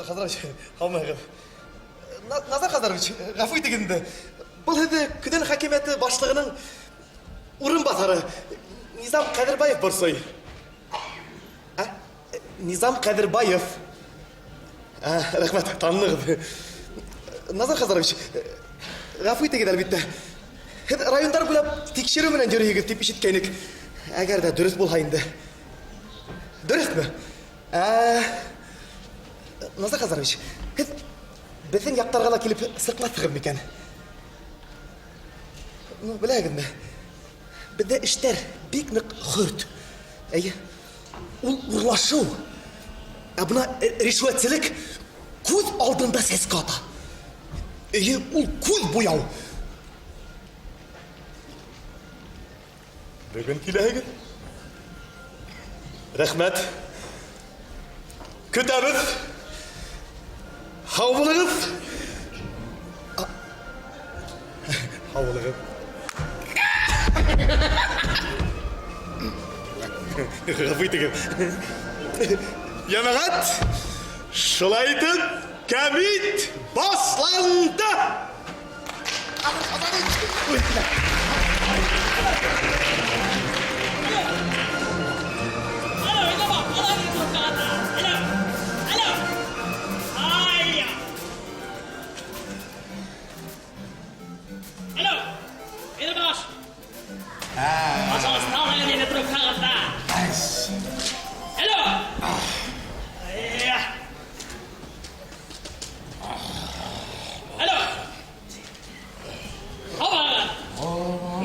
Хазарович, һаумыһығыҙ. Назар Хазарович, ғәфү итегеҙ инде. Был һеҙҙе Көҙән хакимиәте башлығының урынбаҫары Низам Ҡәҙербаев борсой. Ә? Низам Ҡәҙербаев. Ә, рәхмәт, танынығыҙ. Назар Хазарович, ғәфү итегеҙ, әлбиттә. Һеҙ райондар буйлап тикшереү менән йөрөйһөгөҙ тип ишеткәйнек. Әгәр ҙә дөрөҫ булһа инде. Дөрөҫмө? Ә, Назар Хазарович, һеҙ беҙҙең яҡтарға ла килеп сыҡмаҫһығыҙ микән? Ну, беләһегеҙме, беҙҙә эштәр бик ныҡ хөрт. Әйе, ул урлашыу, ә бына ришүәтселек күҙ алдында сәскә ата. Әйе, ул күҙ буяу. Бөгөн киләһегеҙ. Рәхмәт. Көтәбеҙ. Һау булығыҙ. Һау булығыҙ. Ғәфү итегеҙ. Йәмәғәт, шулай итеп, кәмит башланды.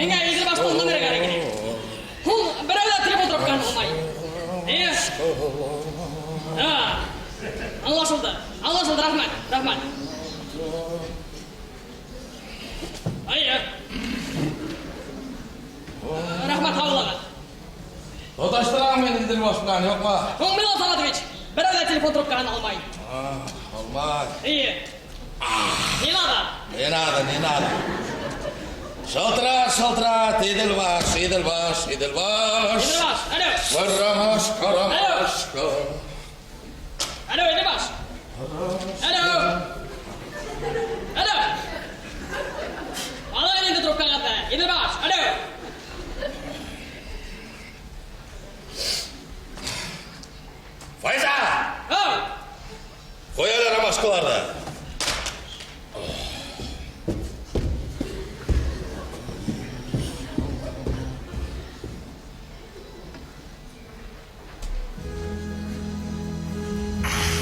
Миңә Иҙелбаштың номеры кәрәк ине. Һуң берәү ҙә телефон трубкаһын алмай. Эйе. Аңлашылды. Аңлашылды, рәхмәт, рәхмәт. Әйе. Рәхмәт, һау булығыҙ. Тоташтырам мин Иҙелбаш белән, юҡмы? Һуң Милан Саматович, берәү ҙә телефон трубкаһын алмай. Алмай. Эйе. Не надо. Не надо, не надо. Шылтырат, шылтырат, Иҙелбаш, Иҙелбаш, Иҙелбаш. Иҙелбаш, алло. Ромашка, ромашка. Алло, Иҙелбаш. Алло. Алло. Алығыҙ инде трубкағыҙҙы. Иҙелбаш, алло. Файза! Ау! Ҡуй әле ромашкаларҙы.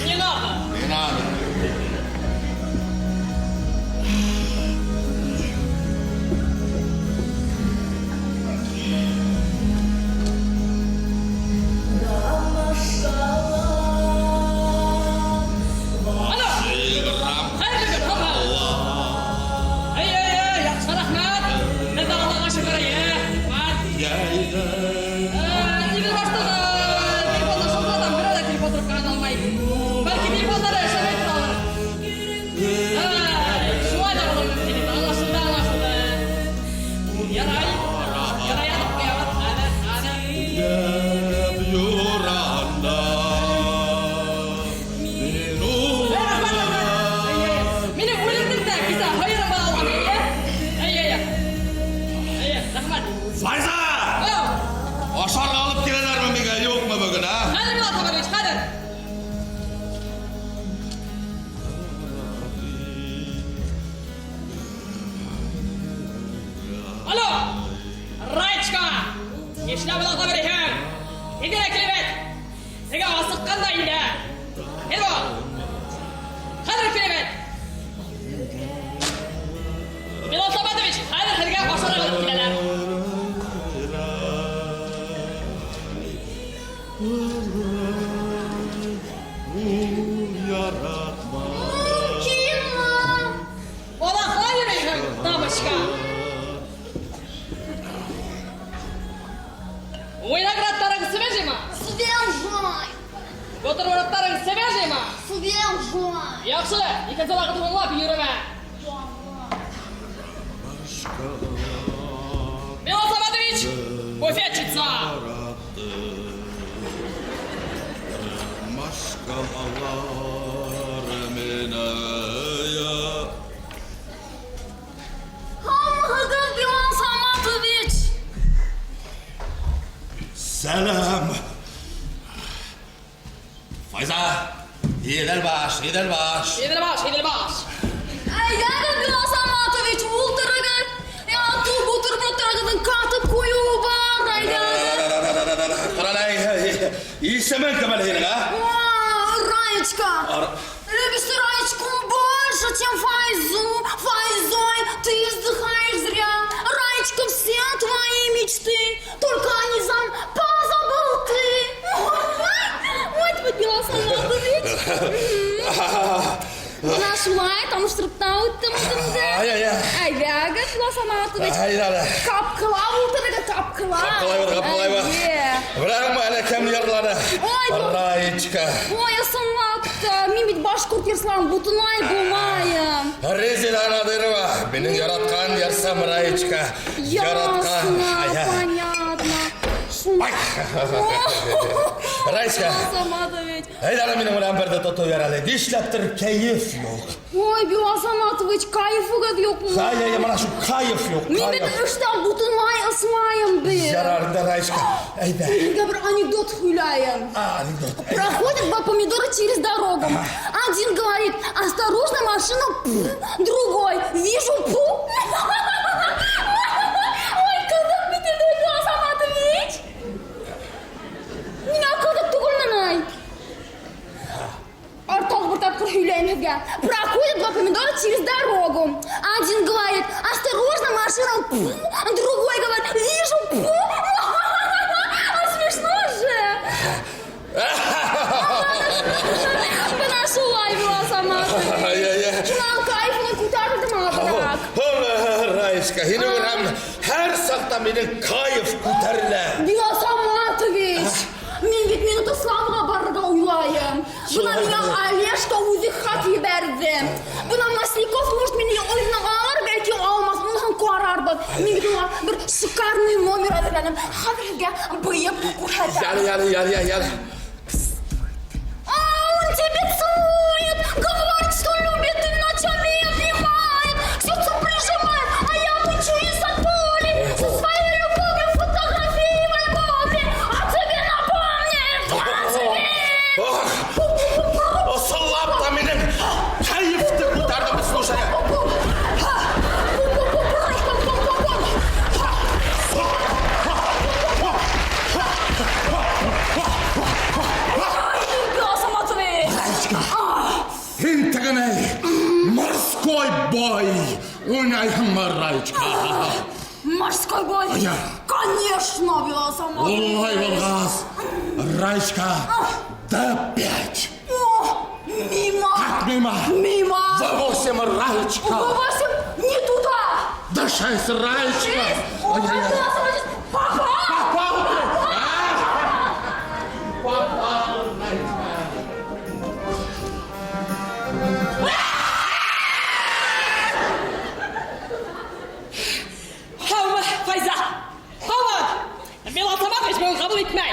Не надо. Не надо. Алло. Хәйерле көн, һаумы. Әй, әй, әй, яҡшы, рәхмәт. Беҙ ҙә Аллаға шөкөр, әйе. Рәхмәт. Иҙел башлығы телефондан шылтыратам, берәү ҙә телефон трубкаһын алмай. Бәлки телефондары эшләмәй торалыр. Әй, шулай ҙа булыуы мөмкин инде. Аңлашылды, аңлашылды. Ярай, ярай, ятып ҡуябыҙ. Хәҙер, хәҙер. Әй, рәхмәт, рәхмәт. Әй, әй, минең үлемдең дә кисә һыйырым алған, әйе. Әй, әй, әй, рәхмәт. Файза! Ау! Ашарға алып киләләрме миңә, юҡмы бөгөн, а? Хәҙер, Милан Самарович, хәҙер. Алло! Раечка! Нишләп уларҙа йөрөйһөң? Тиҙерәк килеп ет! Теге асыҡҡан да инде. Кил бул. Хәҙер килеп ет. Милан Саматович, хәҙер һеҙгә ашарға алып киләләр. Оҙаҡлай йөрөйһөң, дамочка. Виноградтарың свежиймы? Свежий! Бутербродтарың свежиймы? Свежий! Яҡшы, икенсе ваҡыт һуңлап йөрөмә. Милан Саматович, буфетчица. Сәләм. Файза, Идел баш, Идел баш. Идел баш, Идел баш. Әйҙәгеҙ, Билал Саматович, ултырығыҙ. Я, ту бутербродтарығыҙҙың ҡатып ҡуйыуы бар, әйҙәгеҙ. Ҡаралай, исемең кем әле һинең, а? О, Раечка! Любишь ты Раечку больше, чем Файзу. Файзой ты вздыхаешь зря. Раечка, все твои мечты. Только о Низам позабыл ты. Ой, вот Билал Саматович. Бына шулай таныштырып та үттем үҙемде. Ай, ай, ай. Әйҙәгеҙ, Билал Саматович. Әйҙә әле. Ҡапҡылап ултырығыҙ, ҡапҡылап. Ҡапҡылайбыҙ, ҡапҡылайбыҙ. Эйе. Беләһеңме әле кем йырланы? Ой, Раечка. Ой, ысынлап та, мин бит башҡорт йырсыларын бөтөнләй белмәйем. Резеда Надырова. Минең яратҡан йырсым Раечка. Яратҡан. Ясно, Ай, ай. понятно. Шул. Ай. Раечка. Саматович. Әйҙә әле минең менән берҙе тотоп бир әле. Нишләптер кәйеф юҡ. Ой, Билал Саматович, кайфығыҙ юҡмы? Ай, ай, бына шул кайф юҡ. Мин бит Кайф. эштән бөтөнләй осмайым бит. Ярар инде, Раечка. Әйҙә. Һеҙгә бер анекдот һөйләйем. А, анекдот. Әйҙә. Проходят два помидора через дорогу. Один говорит, осторожно, машина, пф. Другой, вижу, пу. Ой, ҡыҙыҡ бит инде, Билал Саматович. Ниңә ҡыҙыҡ түгелме ни? Тағы бер тапҡыр һөйләйем һеҙгә. Проходят два помидора через дорогу. Один говорит, осторожно, машина, пф. Другой говорит, вижу, пу. А смешно же. Бына шулай Билал Саматович. Ай, ай, ай. Шунан кайфын күтәрелде аҙыраҡ. Раечка, һине күрәм, һәр саҡта минең кайф күтәрелә. Билал Саматович, мин бит Минута славыға барырға уйлайым. Бына миңә Олежка үҙе хат ебәрҙе. Бына Масляков, может, мине үҙенә алыр, бәлки алмаҫ, уныһын ҡарарбыҙ. Мин бит уға бер шикарный номер әҙерләнем. Хәҙер һеҙгә бейеп күрһәтәм. Яр, яр, яр, яр, яр. А, он тебя целует, говорит, что любит и ночами обнимает, к сердцу прижимает, а я мучаюсь от боли. Со своей любовью фотографии в альбоме, а тебе напомнит, а тебе. Ысынлап та минең кәйефте күтәрҙе, слушай. Пум-пум-пум-пум-пум-пум-пум. Билал Саматович. Һин тегене морской бой уйнайһыңмы, Раечка? Морской бой? Я. Конечно, Билал Саматович. Улай булғас, Раечка, до 5. О, мимо. Как мимо? Мимо. В 8, Раечка. В 8 не туда. До 6, Раечка. 6. О, Ай-яй-яй. Билал Саматович, попал. Попал! А? Попал, Раечка. Һаумы, Файза. Һаумы. Билал Саматович бөгөн ҡабул итмәй.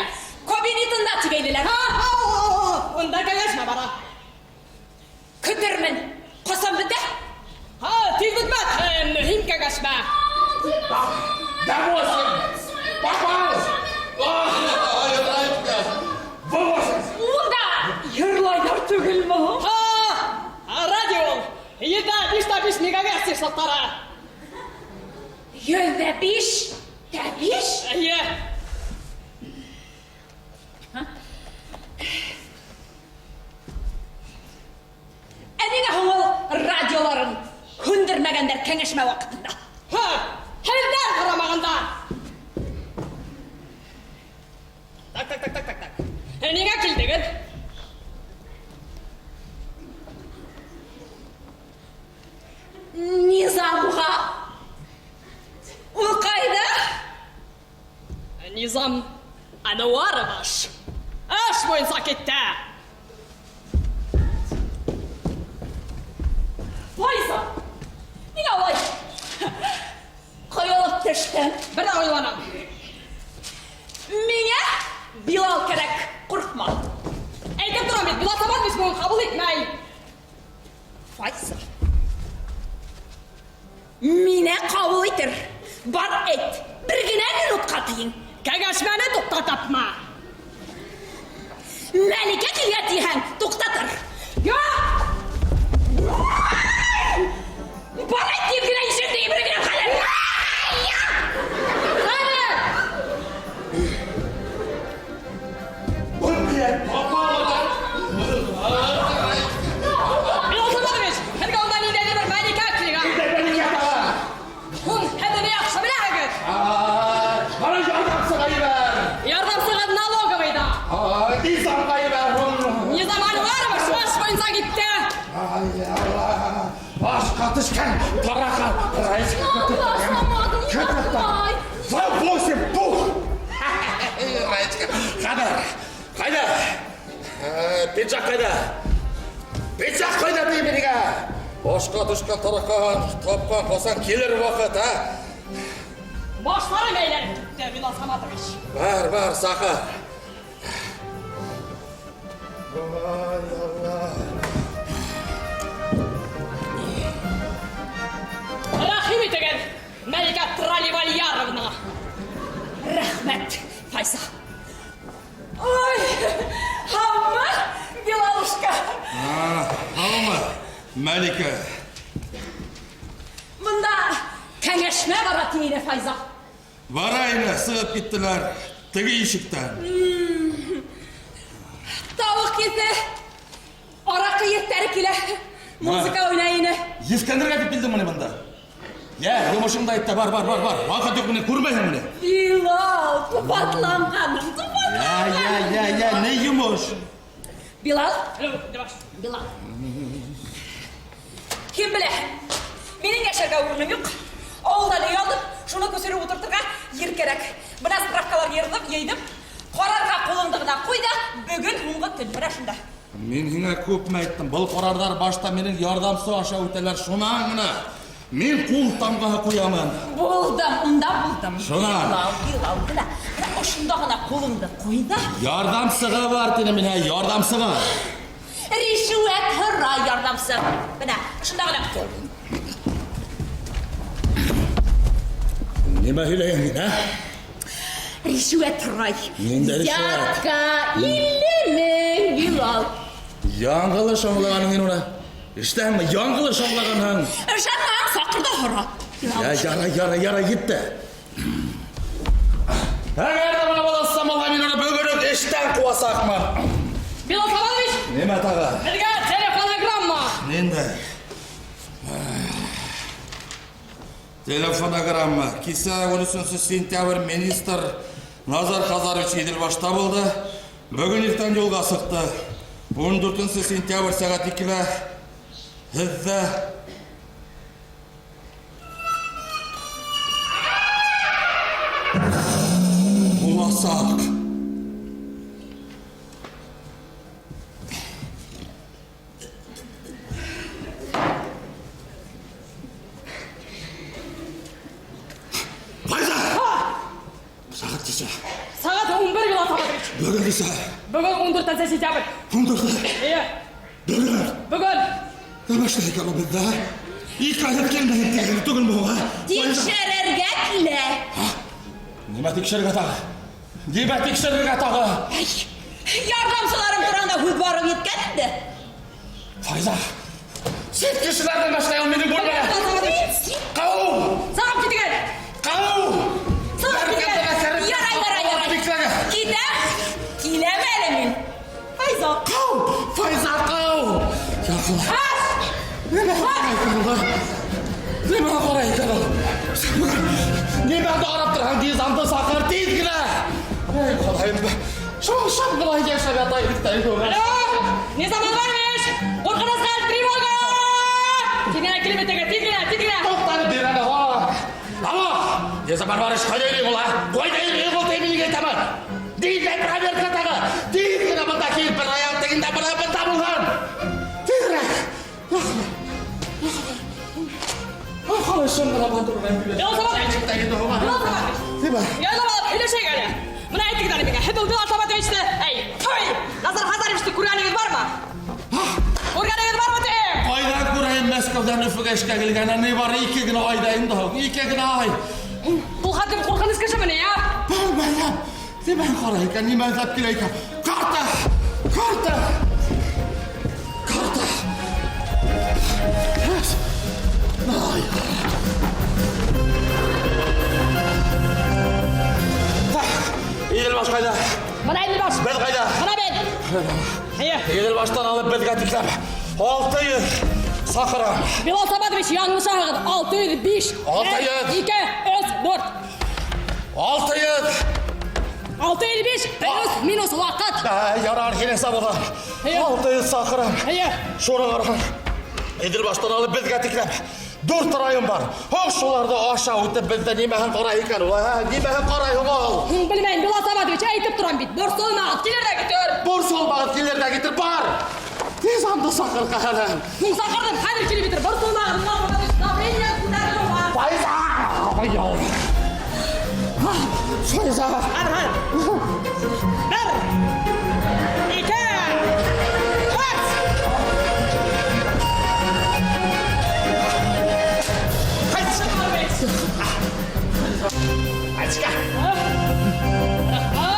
Кабинетында тигәйнеләр. Ха, ха, унда кәңәшмә бара. Көтөрмөн. Ҡасан бөтә? Ха, тиҙ бөтмәҫ. Мөһим кәңәшмә. До 8. Попал! Ай, Раечка. В 8. Унда йырлайҙар түгелме? Ха, радио ул. 105,5 мегагерц йышлыҡтары. 105,5? Эйе. Ә ниңә һуң ул радиоларын һүндермәгәндәр кәңәшмә ваҡытында? Ха, һеҙҙәр ҡарамағанда. Так, так, так, так, так, так. Ниңә килдегеҙ? Низамға. Ул ҡайҙа? Низам Әнүәрович. Эш буйынса китте. Файза, ниңә улай ҡойолоп төштөң? Бер ҙә уйланам. Миңә Билал кәрәк, ҡурҡма. Әйтеп торам бит, Билал Саматович бөгөн ҡабул итмәй. Файза. Мине ҡабул итер. Бар әйт, бер генә минутҡа тиең. Кәңәшмәне туҡтатапмы? Мәликә килгән тиһәң, туҡтатыр. Юҡ! Барай тиҙ генә ишекте ебәреп генә хәҙер. Хәҙер! Билал Саматович, һеҙгә унда ниндәйҙер бер Мәликә килгән. Һуң һеҙ уны яҡшы беләһегеҙ. Бара ярҙамсыға ебәр. Ярҙамсыға налоговыйҙа. Низамға ебәр. Низам Ануарович баш буйынса китте. Ай, Алла. Ашҡа төшкән тараҡан. Самат, не давай. Восемь, пух. Раечка, хәбәр. Ҡайҙа? Пиджак ҡайҙа? Пиджак ҡайҙа тием һиңә? Ашҡа төшкән тараҡан тапҡан ҡасан килер ваҡыт, а? Башларым әйләнеп китте, Билал Саматович. Бар, бар, саҡыр. Ай, Алла. Рәхим итегеҙ, Мәликә Траливальяровна. Рәхмәт, Файза. Ой, һаумы, Билалушка. Һаумы, Мәликә. Бында кәңәшмә бара тине Файза. Бара ине, сығып киттеләр. Теге ишектән. Тауыҡ еҫе, араҡы еҫтәре килә. Музыка уйнай ине. Еҫкәнергә тип килдеңме ни бында? Йә, йомошоңдо әйт тә, бар, бар, бар, бар. Ваҡыт юҡ, мине күрмәйһеңме ни? Билал, тупатланғаным, Йә, тупатланғаным. йә, йә, йә, ни йомош? Билал, Алло, Димаш. Билал. Кем белә? Минең йәшәргә урыным юҡ. Ауылдан өй алдым, шуны күсереп ултыртырға ер кәрәк. Бына справкалар йыйҙым, йыйҙым. Ҡарарға ҡулыңды ғына ҡуй ҙа, бөгөн һуңғы төн менә шунда. Мин һиңә күпме әйттем, был ҡарарҙар башта минең ярҙамсы аша үтәләр, шунан ғына мин ҡул тамғаһы ҡуямын. Булдым, унда булдым. Шунан. Билал, Билал, бына, бына ошонда ғына ҡулыңды ҡуй ҙа. Ярҙамсыға бар тинем мин, һә, ярҙамсыға. Ришүәт һорай ярҙамсы. Бына, ошонда ғына. Нимә һөйләйһең һин, ә? Ришүәт һорай. Ниндәй ришүәт? Взятка 50 мең, Билал. Яңылыш аңлағанһың һин уны. Ишетәһеңме? Яңылыш аңлағанһың. Ышанмаһаң, саҡыр ҙа һора. Билал. Я, ярай, ярай, ярай, етте. Әгәр ҙә бына был Самалға мин уны бөгөн үк эштән ҡыуасаҡмын. Билал Саматович, Нимә тағы? һеҙгә телефонограмма. Ниндәй? Телефонограмма. Кисә 13 сентябрь министр Назар Хазарович Иделбашта булды. Бөгөн иртән юлға сыҡты. 14 сентябрь сәғәт 2-лә һеҙҙә буласаҡ. Файза! Сәғәт нисә? Сәғәт 11, Билал Саматович. Бөгөн нисә? Бөгөн 14 сентябрь. 14. Эйе. Бөгөн. Бөгөн. Нимә эшләй икән ул беҙҙә? Ике ай килмәһен тигән түгелме ул, ә? Тикшерергә килә. Нимә тикшерергә тағы? Нимә тикшерергә тағы? Ай, ярҙамсыларым тураһында һүҙ барып еткән инде. Файза, сит кешеләрҙең башлай ул минең бүлмәгә. Ҡыу! Сығып китегеҙ. Ҡыу! Сығып китегеҙ. Ярай, ярай, ярай. Бикләгеҙ. Китәм. Киләм әле мин. Файза. Ҡыу! Файза, ҡыу! Яҡын. Ас! Нимә ҡарай икән ул? Нимә ҡарай икән ул? Нимә ҡарап торһаң, Низамды саҡыр тиҙ генә. Эй, Хоҙайым, шул шым ғына йәшәп ятайыҡ та инде. Алло! Низам Анварович! Ҡурҡыныс хәл, тревога! Тиҙ генә килеп етегеҙ, тиҙ генә, тиҙ генә. Туҡталып бир әле, һа. Алло! Низам Анварович, ҡайҙа йөрөй ул, а? Ҡайҙа йөрөй ул, тип мин әйтәмен. Ниндәй проверка тағы? Тиҙ генә бында килеп, бер аяҡ тегендә, бер аяҡ бында булһын. Тиҙерәк. Ҡалай шым ғына матур ғына. Билал Саматович! Билал Саматович! Нимә? Яйлап алып һөйләшәйек әле. Бына әйтегеҙ әле миңә, һеҙ ул Билал Саматовичты, әй, туй, Назар Хазаровичты күргәнегеҙ бармы? Күргәнегеҙ бармы тием? Ҡайҙан күрәйем Мәскәүҙән Өфөгә эшкә килгәнен, ни бары 2 генә айҙа инде ул, 2 генә ай. Ул хәтлем ҡурҡыныс кешеме ни, ә? Белмәйем. Нимә эҙләп? Нимә ҡарай икән, нимә эҙләп килә икән? Карта! Карта! Карта! Ай. Иделбаш ҡайҙа? Бына Иделбаш. Беҙ ҡайҙа? Бына беҙ. Әйе. Иделбаштан алып беҙгә тикләп 600 саҡырым. Билал Саматович, яңылышаһығыҙ. 605. 600. 2, 3, 4. 600. 605 плюс минус ваҡыт. Ә, ярар, һинең сабыға. Әйе. 600 саҡырым. Әйе. Шуны ҡараған. Иделбаштан алып беҙгә тикләп дүрт район бар. Һуң шуларҙы аша үтеп беҙҙә нимәһен ҡарай икән ул, ә? Нимәһен ҡарай һуң ул? Һуң белмәйем, Билал Саматович, әйтеп торам бит. Борсолмағыҙ, килер ҙә китер. Борсолмағыҙ, килер ҙә китер, бар. Низамды саҡыр ҡәһәлән. Һуң саҡырҙым, хәҙер килеп етер. Борсолмағыҙ, Билал Саматович, давление күтәрелеү бар. Файза! Ай, Файза! Хәҙер, хәҙер. Бер, ике, өс. Ачка! Рәхмәт.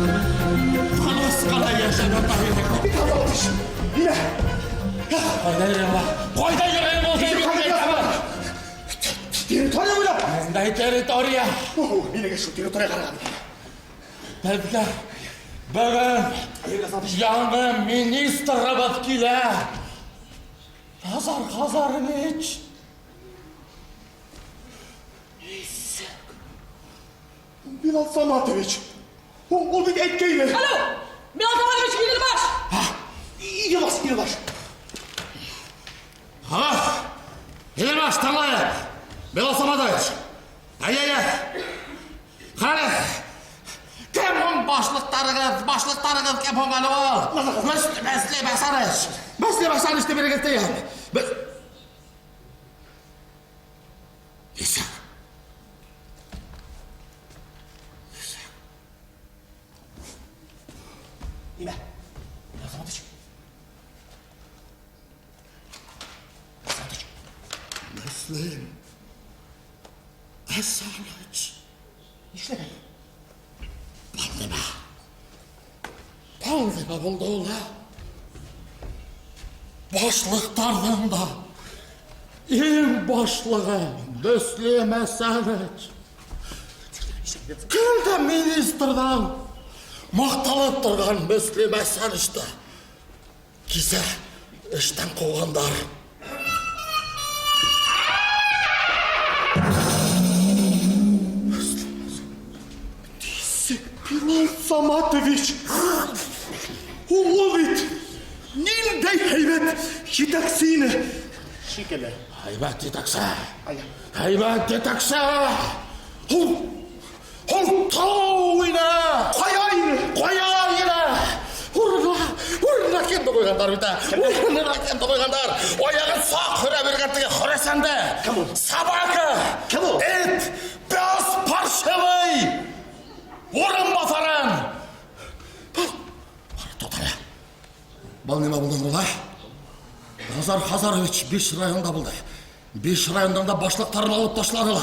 Тыныс ҡына йәшәп ята инек. Нимә? Ҡайҙа йөрөйһөң ул? Ҡайҙа йөрөйһөң ул? Территория буйлап. Ниндәй территория? Минең шул территория ҡараған. Беҙгә бөгөн яңы министрыбыҙ килә. Назар Хазарович. Билал Саматович. Ул бит әйткәйне. Алло, Билал Саматович, Иделбаш. Иделбаш, Иделбаш. Ха! Иделбаш, тыңлайыҡ. Билал Саматович. Әй, әй, әй. Ҡара. Кем һуң башлыҡтарығыҙ? Башлыҡтарығыҙ кем һуң әле ул? Мөслим Әсәнович. Мөслим Әсәнович тип бирегеҙ тием. Нисек? Нимә? Билал Саматович. Мөслим Әсәнович. Нишләгән? Был нимә? Был нимә булды ул, ә? Башлыҡтарҙың да иң башлығы Мөслим Әсәнович. Кем дә министрҙан маҡталып торған Мөслим Әсәновичты кисә эштән ҡыуғандар. Билал Саматович. Ул бит ниндәй һәйбәт етәксе ине. Шикелле. Һәйбәт етәксе. Ай. Һәйбәт етәксе. Ул тау ине. Ҡая ине. Ҡая ине. Урынына, урынына кемде ҡуйғандар бит, ә? Урынына кемде ҡуйғандар? Аяғын саҡ һөрә биргән теге Хөрәсәнде. Кем ул? Собака. Кем ул? Эт. Пес паршивый. Урынбаҫарын. Был, туҡта әле. Был нимә булды ул, ә? Назар Хазарович 5 районда булды. 5 райондан да башлыҡтарын алып ташланы ла.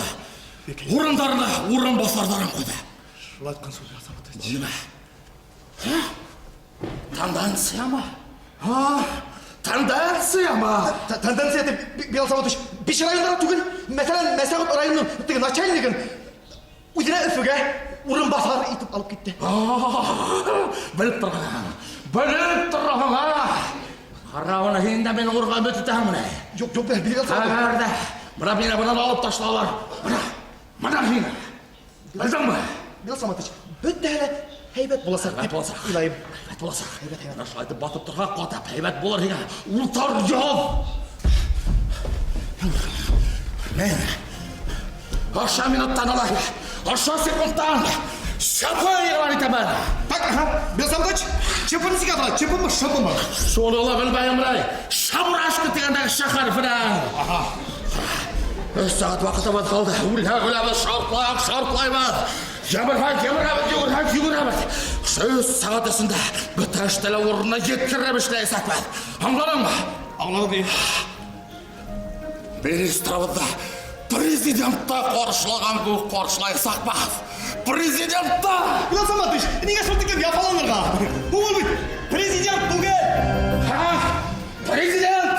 Урындарына урынбаҫарҙарын ҡуйҙы. Шул әйткән һүҙ, Билал Саматович. Был нимә? Һә? Тенденциямы? Һа? Тенденциямы? Тенденция тип, Билал Саматович, 5 районда түгел. Мәҫәлән, Мәсәғүт районының теге начальнигын үҙенә Өфөгә урынбаҫар итеп алып китте. Белеп торған. Белеп торған, а? Ҡара уны, һин дә мине урға өмөт итәһеңме? Юҡ, юҡ, Билал Саматович. Әгәр ҙә бына мине бынан алып ташлалар. Бына, бына һине. Белдеңме? Билал Саматович, бөтәһе лә һәйбәт буласаҡ Һәйбәт тип буласаҡ. уйлайым. Һәйбәт буласаҡ. Һәйбәт, һәйбәт. Бына шулай итеп батып торһаҡ, ҡатап һәйбәт булыр һиңә. Ултыр яҙ. Мин ошо минуттан ала, ошо секундтан ЧП иғлан итәмен. Так, ага, Билал Саматович, ЧП нисек атала? ЧП-мы, ШП-мы? Шуны ла белмәйем, бля. Шабурашка тигәндәге Ш хәрефенән. Ага. Өс сәғәт ваҡытыбыҙ ҡалды. Үлһәк үләбеҙ, шартлаһаҡ шартлайбыҙ. Йәмерһәк йәмерәбеҙ, йүгерһәк йүгерәбеҙ. Өс сәғәт эсендә бөтә эште лә урынына еткереп эшләйәсәкбеҙ. Аңланыңмы? Аңладым. Министрыбыҙҙы президентты ҡаршылаған кеүек ҡаршылаясаҡбыҙ. Президентты! Билал Саматович, ниңә шул тиклем яфаланырға? Ул бит президент түгел. Һа, президент!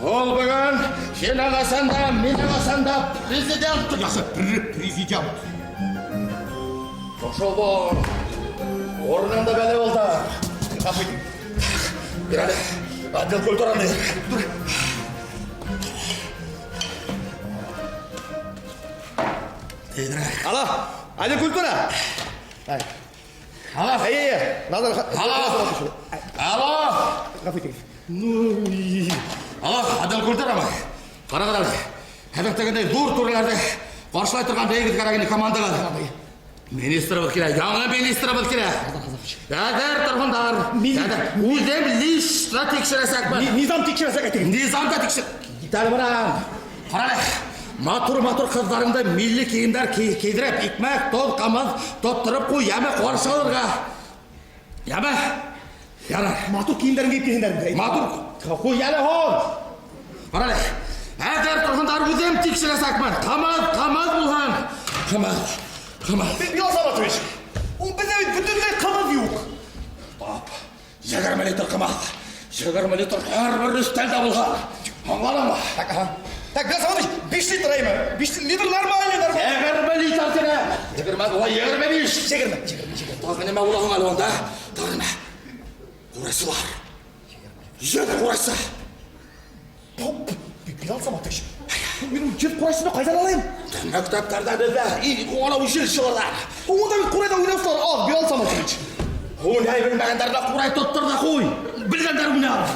Ул бөгөн һинең өсөн дә, минең өсөн дә президент. Яҡшы, президент. Пошел вон! Урыныңды белеп ултыр. Ғәфү итегеҙ. Бир әле, отдел культураны бир. Тиҙерәк. Алло, отдел культура. Алло. Әйе, әйе. Назар Алло. Алло. Ғәфү итегеҙ. Ну, алло, отдел культурамы? Ҡарағыҙ әле. Һеҙҙең тегендәй ҙур түрәләрҙе ҡаршылай торған бейегеҙ кәрәк ине командаға. Министрыбыҙ килә, яңы министрыбыҙ килә. Әҙер торһондар. Әҙер. Үҙем лично тикшерәсәкмен. Низам тикшерәсәк әйтегеҙ. Низам да тикшер. Кит әле бынан. Ҡара әле. Матур-матур ҡыҙҙарыңды милли кейемдәр кейҙереп, икмәк, тоҙ, ҡымыҙ тоттороп ҡуй, йәме, ҡаршы алырға. Йәме? Ярар. Матур кейемдәрен кейеп килһендәр. Матур ҡуй әле һуң. Ҡара әле. Әҙер торһондар, үҙем тикшерәсәкмен. Ҡымыҙ, ҡымыҙ булһын. Ҡымыҙ, ҡымыҙ. Билал Саматович, ул беҙҙә бит бөтөнләй ҡымыҙ юҡ. Тап. 20 литр ҡымыҙ. 20 литр һәр бер өҫтәлдә булһын. Аңланыңмы? Так, ага. Так, Билал Саматович, 5 литр әйме? 5 литр нормально, нормально. 20 литр тинем. 20 була 25. 20, 20, 20. Тағы нимә була һуң әле унда? Тағы нимә? Ҡурайсылар. Йөҙ ҡурайсы. Поп, Билал Саматович, мин 100 ҡурайсыны ҡайҙан алайым? Мәктәптәрҙә беҙҙә и ана училищеларҙа. Унда бит ҡурайҙа уйнаусылар аҙ, Билал Саматович. Уйнай белмәгәндәр ҙә ҡурай тоттор ҙа ҡуй. Белгәндәр уйнар.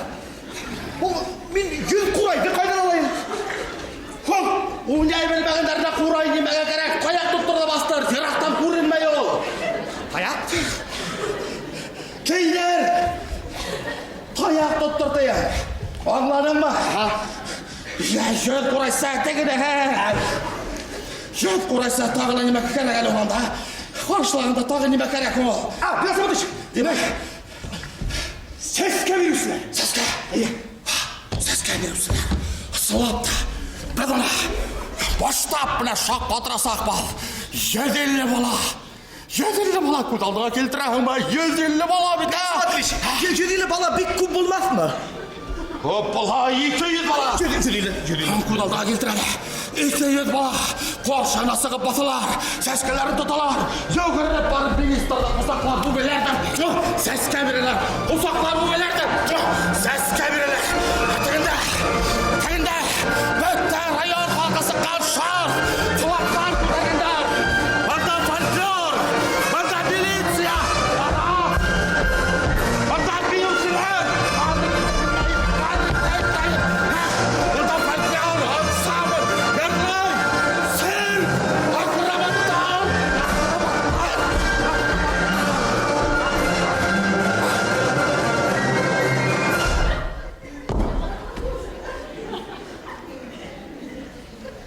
Ул мин 100 ҡурайҙы ҡайҙан алайым? Һуң, уйнай белмәгәндәр ҙә ҡурай нимәгә кәрәк? Таяҡ тоттор ҙа баҫтыр, йыраҡтан күренмәй ул. Таяҡ? Кейҙер! Таяҡ тоттор тием. Аңланыңмы? Йә, 100 ҡурайсы тегене, һә. 100 ҡурайсы тағы ла нимә кәрәк әле унда? Ҡаршылағанда тағы нимә кәрәк ул? А, Билал Саматович, Тимәк, сәскә биреүселәр. сәскә. Әйе. Сәскә биреүселәр. Ысынлап та, беҙ уны башлап менә шаҡ ҡатырасаҡбыҙ. 150 бала. 150 бала күҙ алдыңа килтерәһеңме? 150 бала бит, ә? Саматович, 150 бала бик күп булмаҫмы? Күп булһа 200 бала. 150, 150. Күҙ алдыңа килтерә. 200 бала ҡаршыһына сығып баҫалар, сәскәләрен тоталар, йүгереп барып министрҙы ҡосаҡлап үбәләр ҙә, сәскә бирәләр, ҡосаҡлап үбәләр ҙә, сәскә бирәләр. Тегендә, тегендә бөтә район халҡы сыҡҡан шар, флагтар күтәргәндәр. Бында фольклор, бында милиция, бында бейеүселәр. Бында фольклор, ансамбль, йырлай, цирк, акробаттар.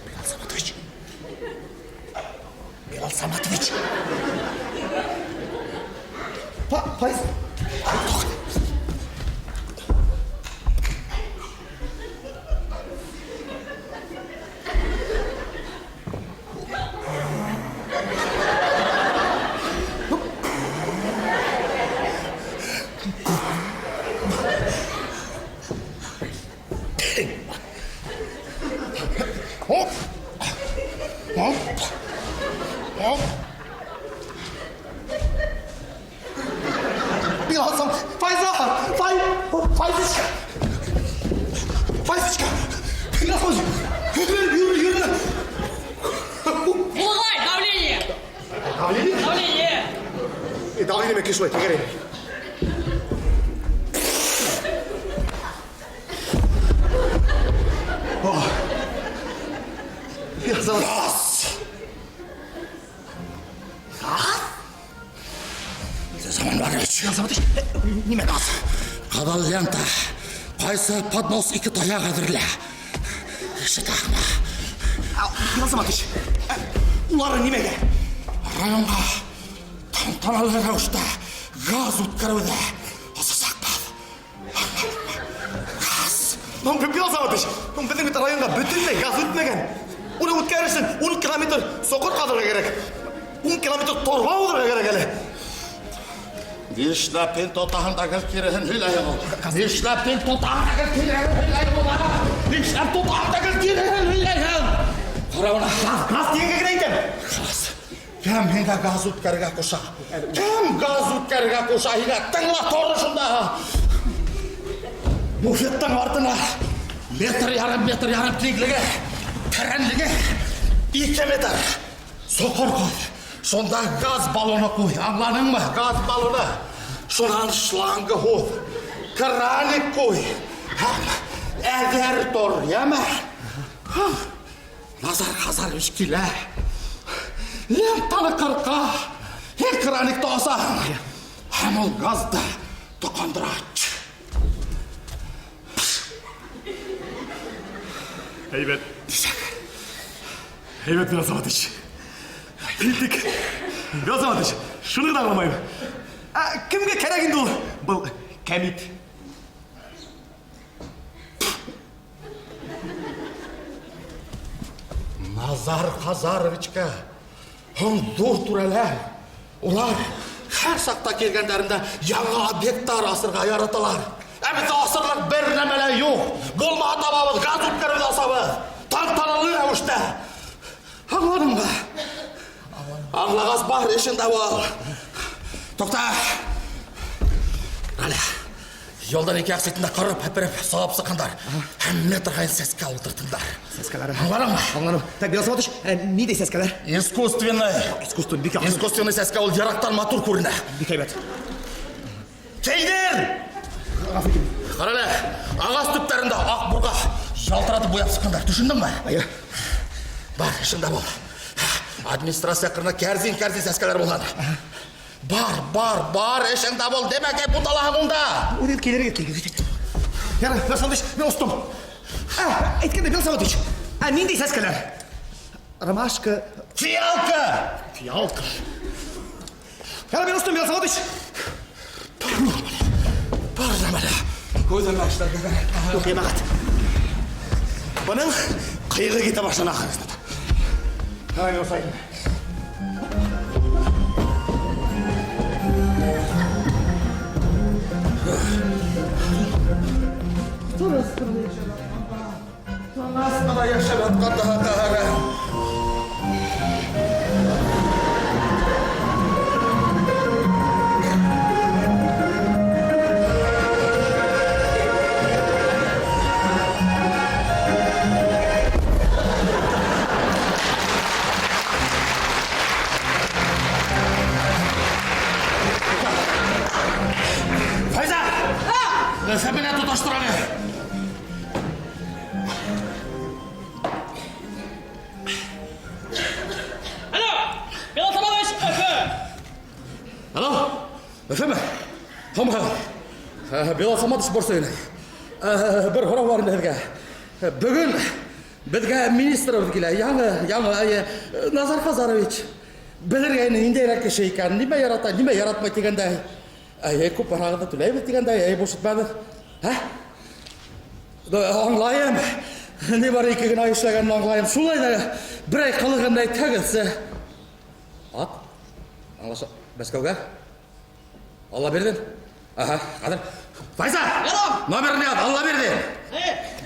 Билал Саматович. Билал Саматович. Файз. Хоп! Хоп! Хоп! Билал Сам... Файза! Фай... Файзочка! Файзочка! Билал Саматович! Йөрө, йөрө, йөрө! Булай, давление! Давление? Давление! Давление менән шулай тәгәрәй. Билал Саматович. Газ! Газ? Заман Барыч. Билал Саматович, нимә газ? Ҡыҙыл лента. Ҡайсы поднос ике таяҡ әҙерлә. Ишетәһеңме? Билал Саматович, улары нимәгә? Районға тантаналы рәүештә Газ үткәреүҙе асасаҡбыҙ. Газ. Ну, Билал Саматович, ну, беҙҙең бит районға бөтөнләй газ үтмәгән. Уны үткәрер өсөн 10 километр соҡор ҡаҙырға кәрәк. 10 километр торба уҙырға кәрәк әле. Нишләп һин тотаһың да гел киреһен һөйләйһең ул? Нишләп һин тотаһың да гел киреһен һөйләйһең ул? Нишләп тотаһың да гел киреһен һөйләйһең? Ҡара бына. Газ тигәнгә генә әйтәм. Газ. Кем һиңә газ үткәрергә ҡуша? Кем газ үткәрергә ҡуша һиңә? Тыңла тор шунда. Буфеттың артына метр ярым, метр ярым киңлеге, тәрәнлеге 2 метр. Соҡор ҡуй. Шунда газ баллоны ҡуй. Аңланыңмы? Газ баллоны. Шунан шлангы һуҙ. Краник ҡуй. Һәм әҙер тор, йәме? Назар Хазарович килә. Лентаны ҡырҡа. Һин краникты асаһың. Һәм ул газды тоҡандыра. Һәйбәт. Һәйбәт, Билал Саматович. Тик, Билал Саматович, шуны ғына аңламайым. Ә кемгә кәрәк инде ул? Был кәмит. Назар Хазаровичка һуң ҙур түрәләр. Улар һәр саҡта килгәндәрендә яңы объекттар асырға яраталар. Ә беҙҙә асырлыҡ бер нәмә лә юҡ. Булмаһа табабыҙ, газ үткәреүҙе асабыҙ. Тантаналы рәүештә. Аңланыңмы? Аңлағас бар эшендә бул. Туҡта. Әле юлдан ике яҡ ситендә ҡырып, һепереп, сабып сыҡҡандар. Һәм метр һайын сәскә ултырттыңдар. Сәскәләр. Аңланыңмы? Аңланым. Так, Билал Саматович, ә ниндәй сәскәләр? Искусственный. Искусственный, бик яҡшы. Искусственный сәскә ул йыраҡтан матур күренә. Бик һәйбәт. Кейҙер! Ҡара әле, ағас төптәрендә аҡ бурға ялтыратып буяп сыҡҡандар. Төшөндөңмө? Эйе. Бар, эшеңдә бул. Администрация ҡырына кәрзин-кәрзин сәскәләр булған. Бар, бар, бар, эшеңдә бул. Димәк, буталаһың унда. Үҙегеҙ килергә килгеҙ. Ярай, Билал Саматович, мин остом. Ә, әйткәндә, Билал Саматович, ә ниндәй сәскәләр? Ромашка, Фиалка! фиалка. Ярай, мин остом, Билал Саматович. Бар нәмәлә. Күҙемә эшләргә кәрәк. Юҡ, йәмәғәт. Бының ҡыйығы китә башланы ахырыһында. Ярай, мин осайым. Тыныс ҡына йәшәп ятҡан да ҡәһәре. Файза! Өфө менән тоташтыр әле. Алло, Билал Саматович, Өфө. Алло, Өфөмө? Һаумыһығыҙ. Билал Саматович борсой ине. Бер һорау бар инде һеҙгә. Бөгөн беҙгә министрыбыҙ килә. Яңы, яңы, әйе, Назар Хазарович. Белергә ине ниндәйерәк кеше икән, нимә ярата, нимә яратмай тигәндәй. Әйе, күп барағыҙҙы түләйбеҙ тигәндәй, әйе, буш итмәбеҙ. Ә? Аңлайым. Ни бар ике генә ай эшләгәнен аңлайым. Шулай да берәй ҡылығын әйтһәгеҙсе. Ат? Аңлаша, Мәскәүгә? Алла бирҙе. Аһа, хәҙер. Файза! Алло! Номерын яҙ, Алла бирҙе.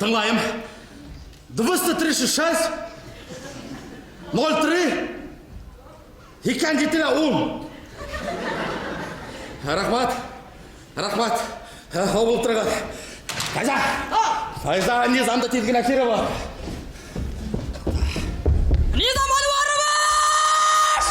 Тыңлайым. 236 03 27 10. Рәхмәт. Рәхмәт. Һау булып тороғоҙ. Файза! Файза, Низамды тиҙ генә кире бар. Низам Ануарович!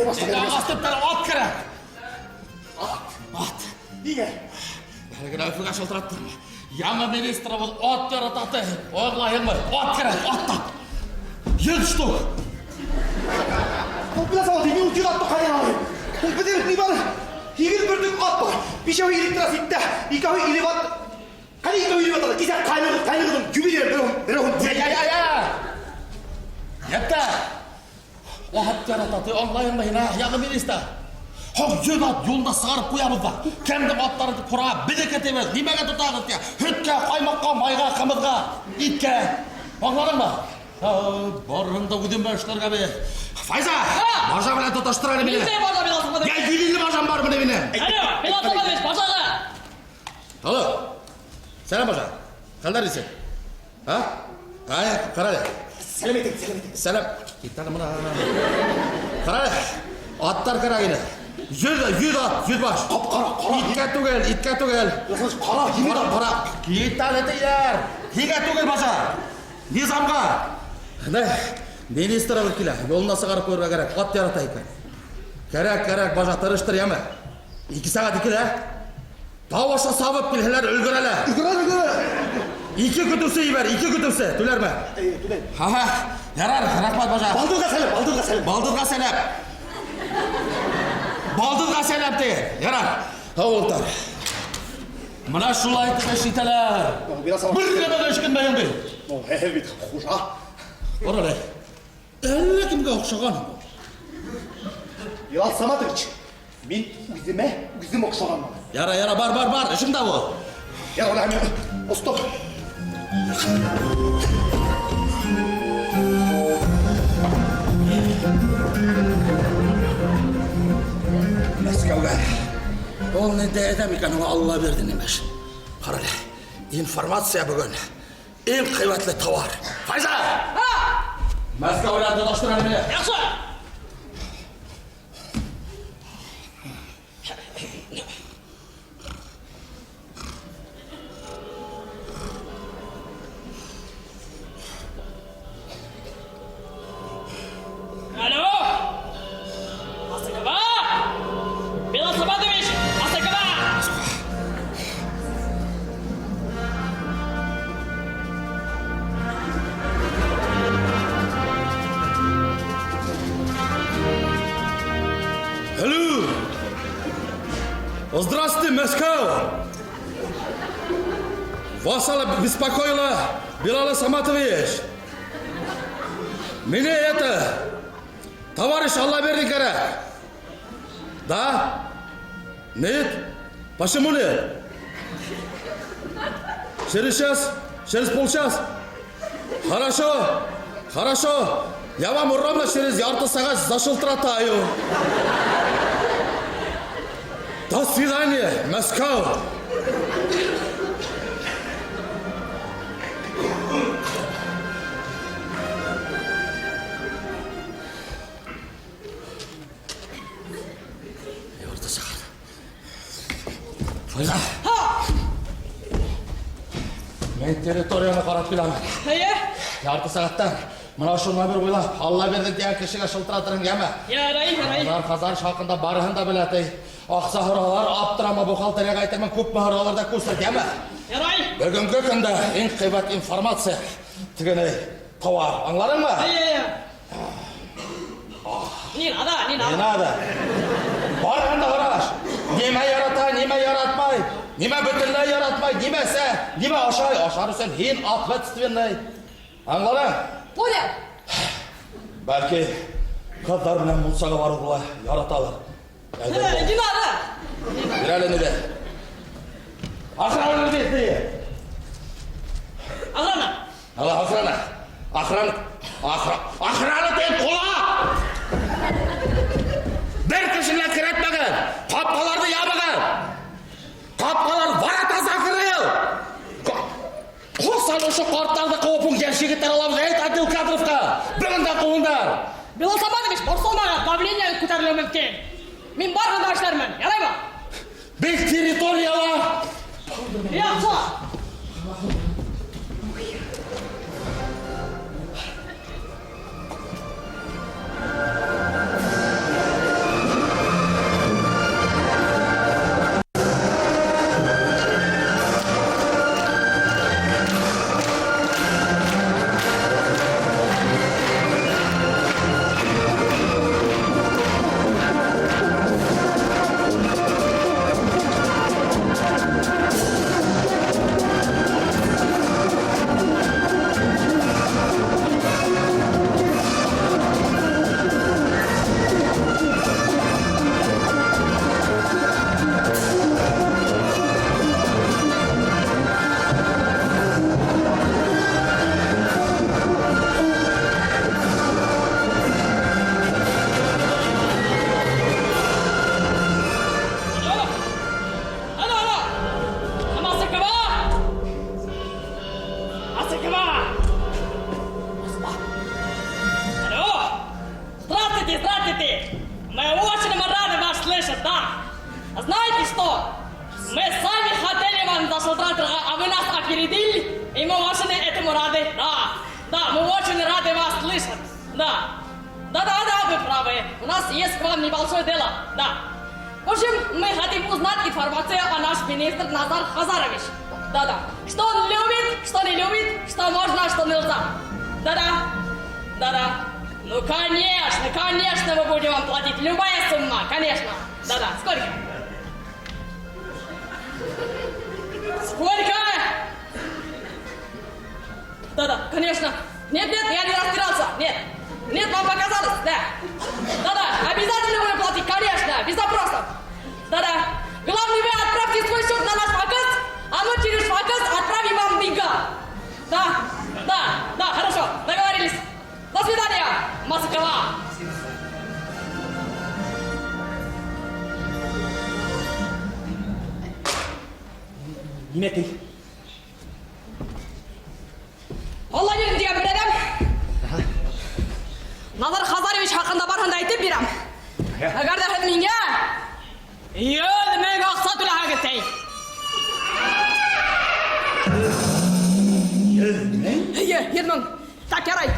башлығы. Ағас төптән ат кәрәк. Ат, ат. Нигә? Әле генә Өфөгә шылтыраттым. Яңы министрыбыҙ ат ярата ти. Аңлайһыңмы? Ат кәрәк, ат тап. 100 штук. Ул беләсең, ул мин ул атты ҡайҙан алайым? Ул беҙҙә бит ни бар? 8 бөртөк ат бар. Бишәүе электросетта, икәүе элеватор. Ҡайҙа икәүе элеваторҙа? Кисә ҡайнығыҙҙың юбилейы берәүһен. Я, я, я, я. Йәптә. Ат ярата ти, аңлайһыңмы һин, ә? Яңы министр. Һуң 100 ат юлында сығарып ҡуябыҙ ҙа. Кемдең аттарын тип һора, беҙҙеке тибеҙ. Нимәгә тотағыҙ ти? Һөткә, ҡаймаҡҡа, майға, ҡымыҙға, иткә. Аңланыңмы? Барыһын да үҙем эшләргә бит. Файза, бажа белән тоташтыр әле мине. Ниндәй бажа, Билал Саматович? Я 150 бажам бар менә минем. Алло, Билал Саматович, бажағы. Алло. Сәләм бажа. Хәлдәр нисек? Һа? Ай, ҡара әле. Сәләм әйтегеҙ, сәләм әйтегеҙ. Сәләм. Кит әле мына. Ҡара әле. Аттар кәрәк ине. 100 ат, 100 баш. Ҡап-ҡара, ҡара. Иткә түгел, иткә түгел. Ҡара, Ҡара, ҡара. Кит әле тиҙәр. Һиңә түгел бажа. Низамға. Менә министр алып килә. Юлына сығарып ҡуйырға кәрәк. Ат ярата икән. Кәрәк, кәрәк, бажа, тырыштыр, яме. 2 сәғәт икелә. Тау аша сабып килһәләр, өлгөрәләр. Өлгөрә, өлгөрә. 2 көтөүсе ебәр, 2 көтөүсе. Түләрме? Әйе, түләйем. Һа-һа. Ярар, рәхмәт, бажа. Балдыҙға сәләм, балдыҙға сәләм. Балдыҙға сәләм. Балдыҙға сәләм ти. Ярар. Һау ултыр. Мына шулай итеп эш итәләр. Билал Саматович. Бер нәмә дә эшкинмәгән бит. Һеҙ бит хужа. Ҡара әле. Әллә кемгә оҡшаған ул. Билал Саматович, мин үҙемә үҙем оҡшағанмын. Яра, яра, бар, бар, бар, эшеңдә бул. Ярар, рәхмәт. Стоп. Мәскәүгә. Ул ниндәй әҙәм икән, уға Алла бирҙе имеш. Ҡара әле, информация бөгөн иң ҡиммәтле тауар. Файза! Һа! Мәскәү белән тоташтыр әле мине. Яҡшы. Алло! Москва! Билал Саматович, Москва! Алло! Здравствуйте, Москва! Вас беспокоила Билал Саматович. Меня это, товарищ Аллабердин кәрәк. Да? Нет? Почему нет? Через час? Через полчас? Хорошо, хорошо. Я вам ровно через ярты сәғәт зашылтыратаю. До свидания, Москва. Ярты сәғәт. Файза. Һа! Мин территорияны ҡарап киләм. Эйе. Ярты сәғәттән мына ошо номер буйлап Алла бирҙе тигән кешегә шылтыратырһың, йәме? Ярай, ярай. Назар Хазар хаҡында барыһын да белә ти. Аҡса һоралар, аптырама, бухгалтерияға әйтермен, күпме һоралар ҙа күрсәт, йәме? Ярай. Бөгөнгө көндә иң ҡиммәт информация тигәнәй тауар. Аңланыңмы? Эйе, эйе. Не надо, не Не надо. надо. Барыһын да һораш. Нимә ярата, нимә яратмай, нимә бөтөнләй яратмай, нимәсә, нимә ашай, ашар өсөн һин ответственный. Аңланың? Понял. Бәлки ҡыҙҙар менән мунсаға барыуҙы ла яраталыр. Не, не надо. Бир әле ниҙе. Охрана бир, ти. Охрана. Ала, охрана. Охрана. Охрана тип ҡула. Бер кешене лә керәтмәгеҙ. Ҡапҡаларҙы ябығыҙ. Ҡапҡалар ворота закрыл. Ҡасан ошо ҡарттарҙы ҡыуып һуң йәш егеттәр алабыҙ? Әйт отдел кадровҡа. Бөгөн дә ҡыуыңдар. Билал Саматович, борсолмағыҙ, давление күтәрелеүе мөмкин. Мин барыһын да эшләрмен. Яраймы? Бик территорияла. Яҡшы. Москва! Москва! Алло! Здравствуйте, здравствуйте! Мы очень рады вас слышать, да! Знаете что? Мы сами хотели вам зашелтратырга, а вы нас опередили, и мы очень этому рады, да! Да, мы очень рады вас слышать, да! Да-да-да, вы правы, у нас есть к вам небольшое дело, да! В общем, мы хотим узнать информацию о наш министр Назар Хазарович. Да-да. Что он любит, что не любит, что можно, что нельзя. Да-да. Да-да. Ну, конечно, конечно, мы будем вам платить. Любая сумма, конечно. Да-да. Сколько? Сколько? Да-да, конечно. Нет, нет, я не растерялся. Нет. Нет, вам показалось, да. Да-да, обязательно будем платить, конечно, без вопросов. Да-да. Главное, вы отправьте свой счет на наш показ, а мы через показ отправим вам деньга. Да, да, да, хорошо, договорились. До свидания, Москва. Нимә ти? Алла бирҙе тигән бер әҙәм. Назар Хазарович хаҡында барыһын да әйтеп бирәм. Әгәр ҙә һеҙ миңә 100 мең аҡса түләһәгеҙ, ти. 100 мең? Эйе, 100 мең. Так, ярай.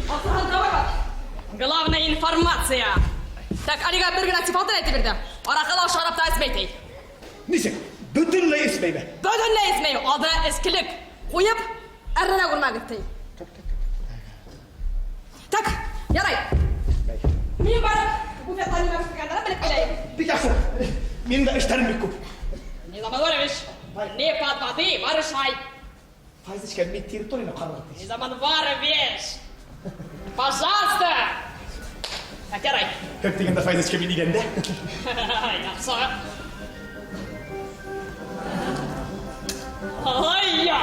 Аҡсаһын табайбыҙ. Главная информация. Так, әлегә бер генә сифатын әйтеп бирҙе. Араҡы ла, шарап та эсмәй, ти. Нисек? Бөтөнләй эсмәйме? Бөтөнләй эсмәй. Алдына эскелек ҡуйып, әрҙәнә күрмәгеҙ, ти. Так, ярай. Мин барып, буфеттан нимә бешергәндәрен белеп киләйем. Бик яҡшы. Минең дә эштәрем бик күп. Низам Анварович, не подводи, барышай. Файзочка, мин территорияны ҡарарға тейеш. Низам Анварович, пожалуйста. Так, ярай. Күп тигәндә Файзочка мин иҙәндә. Яҡшы. Ай, я.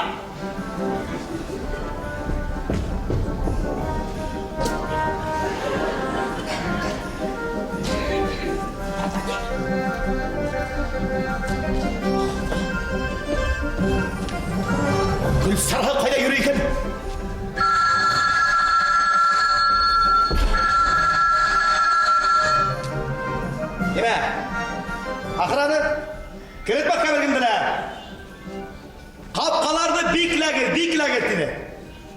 Гөлсара ҡайҙа йөрөй икән? Нимә? Охрана? Керетмәҫкә бер кемде лә. Ҡапҡаларҙы бикләгеҙ, бикләгеҙ тине.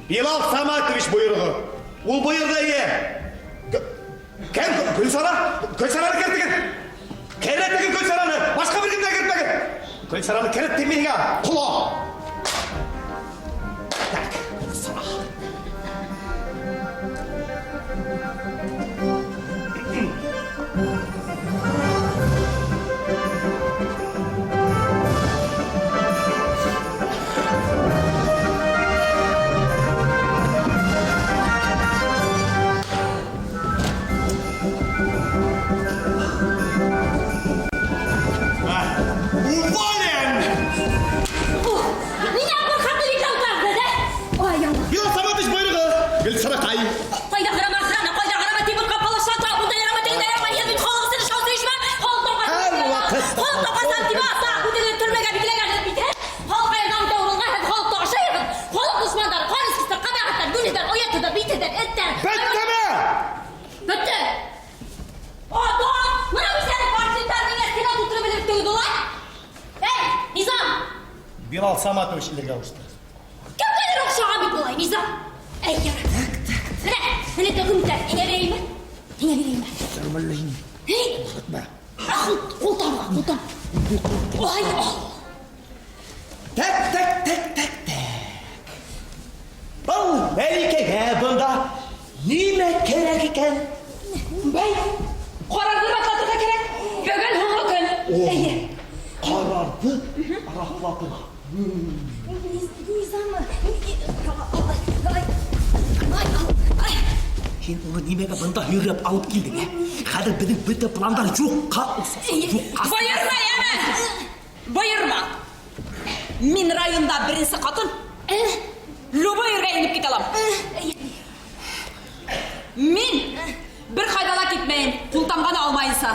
Билал Саматович бойороғо. Ул бойорҙо эйе. Кем? Гөлсара? Гөлсараны керетегеҙ. Керетегеҙ Гөлсараны. Башҡа бер кемде лә керетмәгеҙ. Гөлсараны керет тим мин һиңә. Ҡола. Так, Гөлсара. Уволен! Меня ҡурҡытып итә да? Ай, Алла. Билал Саматович бойороғо. Гөлсаракай. Ҡайҙа ҡарама охрана, ҡайҙа ҡарама тимер ҡапҡалы шатра, унда ярама, тегендә ярама, һеҙ бит халыҡ өсөн эш алсайышма? Халыҡ тапҡан Һәр ваҡыт. Халыҡ тапҡан тип ата, үҙегеҙ төрмәгә бикләгәнһегеҙ бит, һә? Халыҡ аяғынан үтә урынға һеҙ халыҡты ашайһығыҙ. Халыҡ дошмандары, ҡан эскестәр, ҡәбәхәттәр, бүреләр, оятһыҙҙар, битһеҙҙәр, эттәр. Бөттөмө? Бөттө. Ата, бына үҙҙәре портреттар миңә стена тултырып элеп улар. Эй, Низам! Билал Саматович илергә ҡушты. Кемгәлер оҡшаған бит былай, Низам. Әй, ярай. Так, так. Менә, менә документтар. Һиңә бирәйемме? Һиңә бирәйемме? Эй! Ҡултамға, ҡултам. Ай, ал. Так, так, так, так, так. Был Мәликәгә бында нимә кәрәк икән? Бәй, ҡарарҙы раҫлатырға кәрәк. Бөгөн һуңғы көн. Эйе. Ҡарарҙы раҫлатырға. Низам. Ай, ай, ай. Һин уны нимәгә бында һөйрәп алып килдең, ә? Хәҙер беҙҙең бөтә пландар юҡҡа оса, юҡҡа. Бойорма, йәме! Бойорма! Мин районда беренсе ҡатын. Любой ергә инеп китә алам. Мин бер ҡайҙа ла китмәйем, ҡултамғаны алмайынса.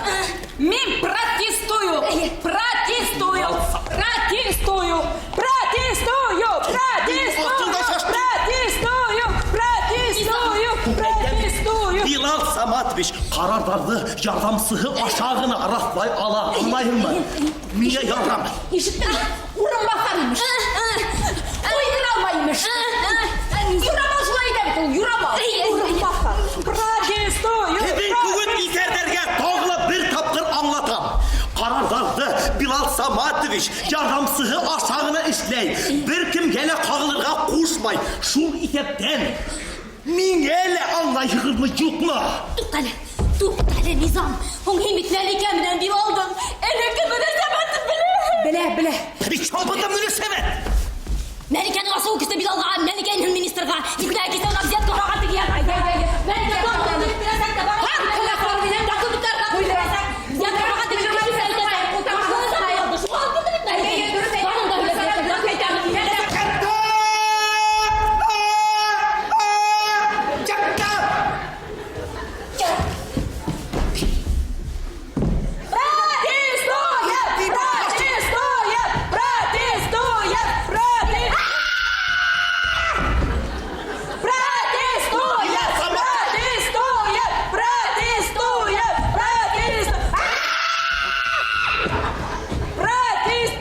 Мин протестую! Протестую! Протестую! Протестую! Протестую! Аҡылдан шаштың. Саматович ҡарарҙарҙы ярҙамсыһы аша ғына раҫлай ала, аңлайһыңмы? Миңә ярамай. Ишеттеңме? Урынбаҫар имеш. Ҡуйҙыра алмай имеш. Юрамал шулай итә бит ул, юрамал. Урынбаҫар. Протестую! Һеҙҙең кеүек иҫәрҙәргә тағы ла бер тапҡыр аңлатам. Ҡарарҙарҙы Билал Саматович ярҙамсыһы аша ғына эшләй. Бер кемгә лә ҡағылырға ҡушмай. Шул иҫәптән миңә лә аңлайһығыҙмы, юҡмы? Туҡтале, туҡтале, Низам. Һуң һин бит Мәликә менән Билалдың элекке мөнәсәбәтен беләһең. Белә, белә. Причем бында мөнәсәбәт? Мәликәнең асыуы кисте Билалға, Мәликә инһен министрға. Икмәк кисә уна взятка һораған теге яҡ. Мәликә взятка һораған теге Протестуем! Протестуем! Протестуем! Протестуем! Протестуем! Протестуем! Протестуем! Протест!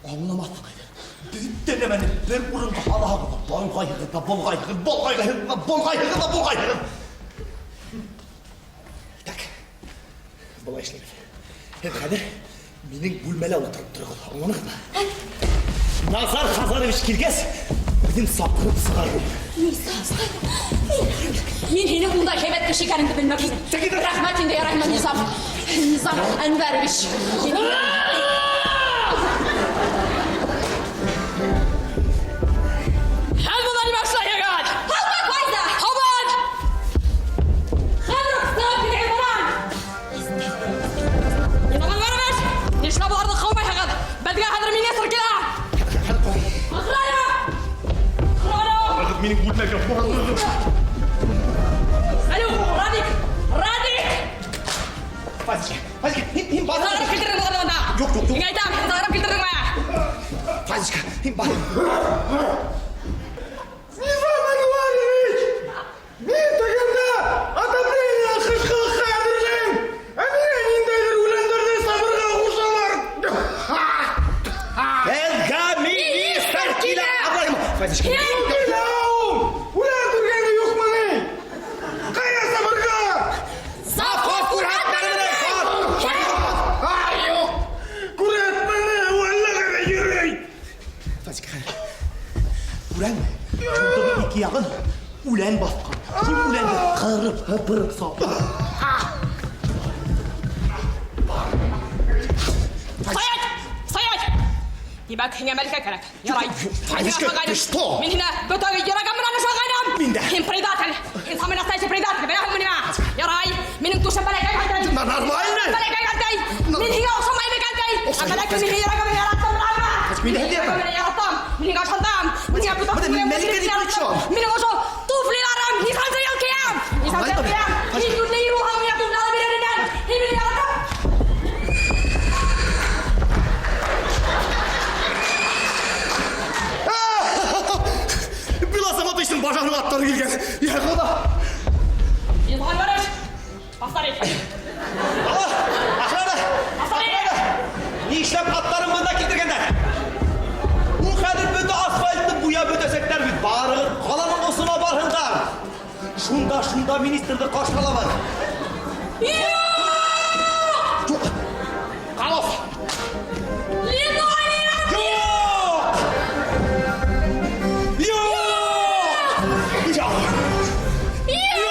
Аңламаҫһың инде. Бөтә нәмәне бер урынға һалаһығыҙ ҙа, болғайһығыҙ ҙа, болғайһығыҙ, болғайһығыҙ ҙа, болғайһығыҙ ҙа, болғайһығыҙ. Так, былай эшләйбеҙ. Һеҙ хәҙер минең бүлмәлә ултырып тороғоҙ, аңланығыҙмы? Назар Хазарович килгәс, үҙем саҡырып сығарырмын. Мин һинең ундай һәйбәт кеше икәнеңде белмәп инем. Рәхмәт инде, яраймы, Низам. Низам Әнвәрович. Һәм бына нимә эшләйһегеҙ? Һалма ҡайҙа? Һабан! Хәҙер үк сығып китегеҙ бынан. Низам Әнвәрович, нишләп уларҙы ҡыумайһығыҙ? Беҙгә хәҙер министр килә. Охрана! Охрана! Минең бүлмәгә барығыҙ. Алло, Радик! Радик! Фазичка, Фазичка, һин бар. Сығарып килтерҙең уларҙы бында. Юҡ, юҡ, юҡ. Мин әйтәм, сығарып килтерҙеңме? Фазичка, һин бар. Низам Әнвәрович! Мин тегендә отопление ҡышҡылыҡҡа әҙерләйем. Ә миңә ниндәйҙер үләндәрҙе сабырға ҡушалар. Беҙгә министр килә. Аңлайһыңмы? Фазичка. Килә ул! Үлән күргәне юҡмы ни? Ҡайҙа сабырға? Совхоз күрһәтмәне менән бар. Ай, юҡ! Күрһәтмәне, ул әллә ҡайҙа йөрөй. Фазичка, хәҙер. Күрәңме? Юлдың ике яғын үлән баҫҡан. Шул үләнде ҡырып, һыпырып сап. Стоять! Стоять! Тимәк, һиңә Мәликә кәрәк. Ярай. Фазичка, ты что? Мин һине бөтә йөрәгем менән ышанғайным. Мин дә. Һин предатель. Һин самый настоящий предатель. Беләһеңме нимә? Ярай. Минең түшем бәләкәй ҡәлтәй. Нормально. Бәләкәй ҡәлтәй. Мин һиңә оҡшамайым икән. Әммә ләкин мин һине йөрәгем менән яраттым, беләһеңме? Мин дә һине Йөрәгем менән яраттым. Мин һиңә ышандым. Мин һиңә бөтә Бына күңелем Мәликә белән ни яраттым. при чем? Минең ошо туфлиларым нисәнсе йыл кейәм. Нисәнсе йыл кейәм. Һин йүнле ир булһаң, миңә туфли алып бирер инең. Һин мине яраттың. Билал Саматовичтың бажаһының аттары килгән. Йә Хоҙа. Низам Әнвәрович, повторите. Алло, охрана! Охрана! Нишләп аттарын бында килтергәндәр? Ул хәҙер бөтә асфальтты буяп бөтәсәктәр бит. Барығыҙ ҡаланың осона барһындар. Шунда, шунда министрҙы ҡаршы алабыҙ. Юҡ! Юҡ! Ҡалос! Линолеум! Юҡ! Юҡ! Юҡ!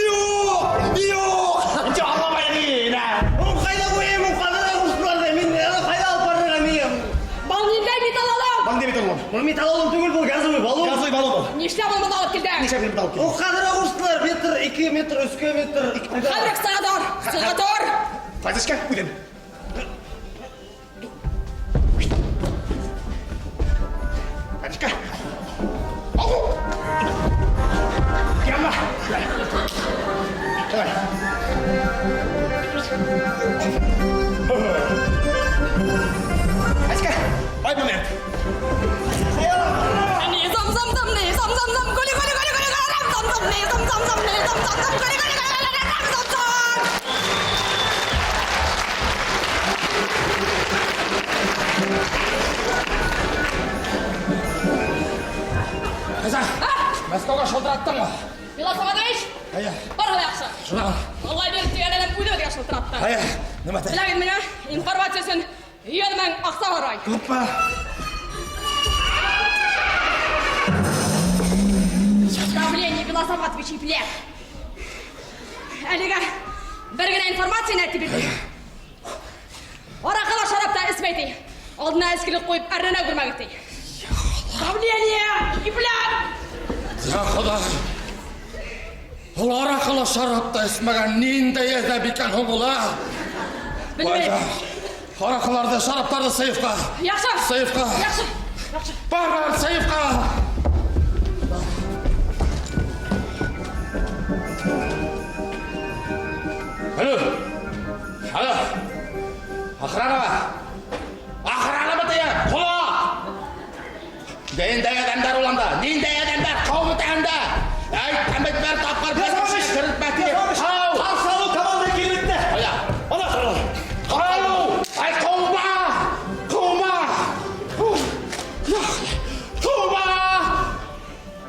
Юҡ! Юҡ! Аңламай мин, ә. Ул ҡайҙа ҡуйым, ул ҡалаға ҡуштылар ҙа, мин уны ҡайҙа алып барырға миңә? Был ниндәй металлолом? Был ниндәй металлолом? Был металлолом түгел, был газовый баллон. Газовый баллон был. Нишләп ул бында алып килдең? Нишләп мин бында алып килдем? Ул хәҙер ҡуштылар, метр, ике метр, өскә метр. Хәҙер үк сыға тор, сыға тор. Фазичка, үҙем. Фазичка. Ау! Яма. Давай. Фазичка, ай момент. Низам, зам, зам, низам, зам, зам, гули, гули, гули, гули, зам, зам, Мәскәүгә шылтыраттыңмы? Билал Саматович, Әйе. барыһы ла яҡшы. Шунан. Алла биреп тигән әҙәм үҙе беҙгә шылтыратты. Әйе, нимә ти? Ләкин миңә информация өсөн 100 мең аҡса һорай. Күпме? Давление Билал Саматович ипле. Әлегә бер генә информацияны әйтеп бирҙе. Араҡы ла шарап та эсмәй ти. Алдына эскелек ҡуйып әрненә күрмәгеҙ ти. Давление ипләп! Я Хоҙай! Ул араҡы ла шарап та эсмәгән ниндәй әҙәм икән һуң ул, а? Белмәйем. Араҡыларҙы, шараптарҙы сейфҡа. Яҡшы. Сейфҡа. Яҡшы. Яҡшы. Бар, бар, сейфҡа. Алло. Алло. Охранама. Охранама тием. Ҡолаҡ. Ниндәй әҙәмдәр ул анда? Ниндәй әҙәмдәр? Ҡыуып бөтәһен дә. Әйттем бит бер тапҡыр бер кеше керетмә тип. Ҡыу. Қарсы алыу команда килеп етте. Ҡая? Ана ҡаралар. Ҡыу! Ай, ҡыума! Ҡыума! Ҡыума!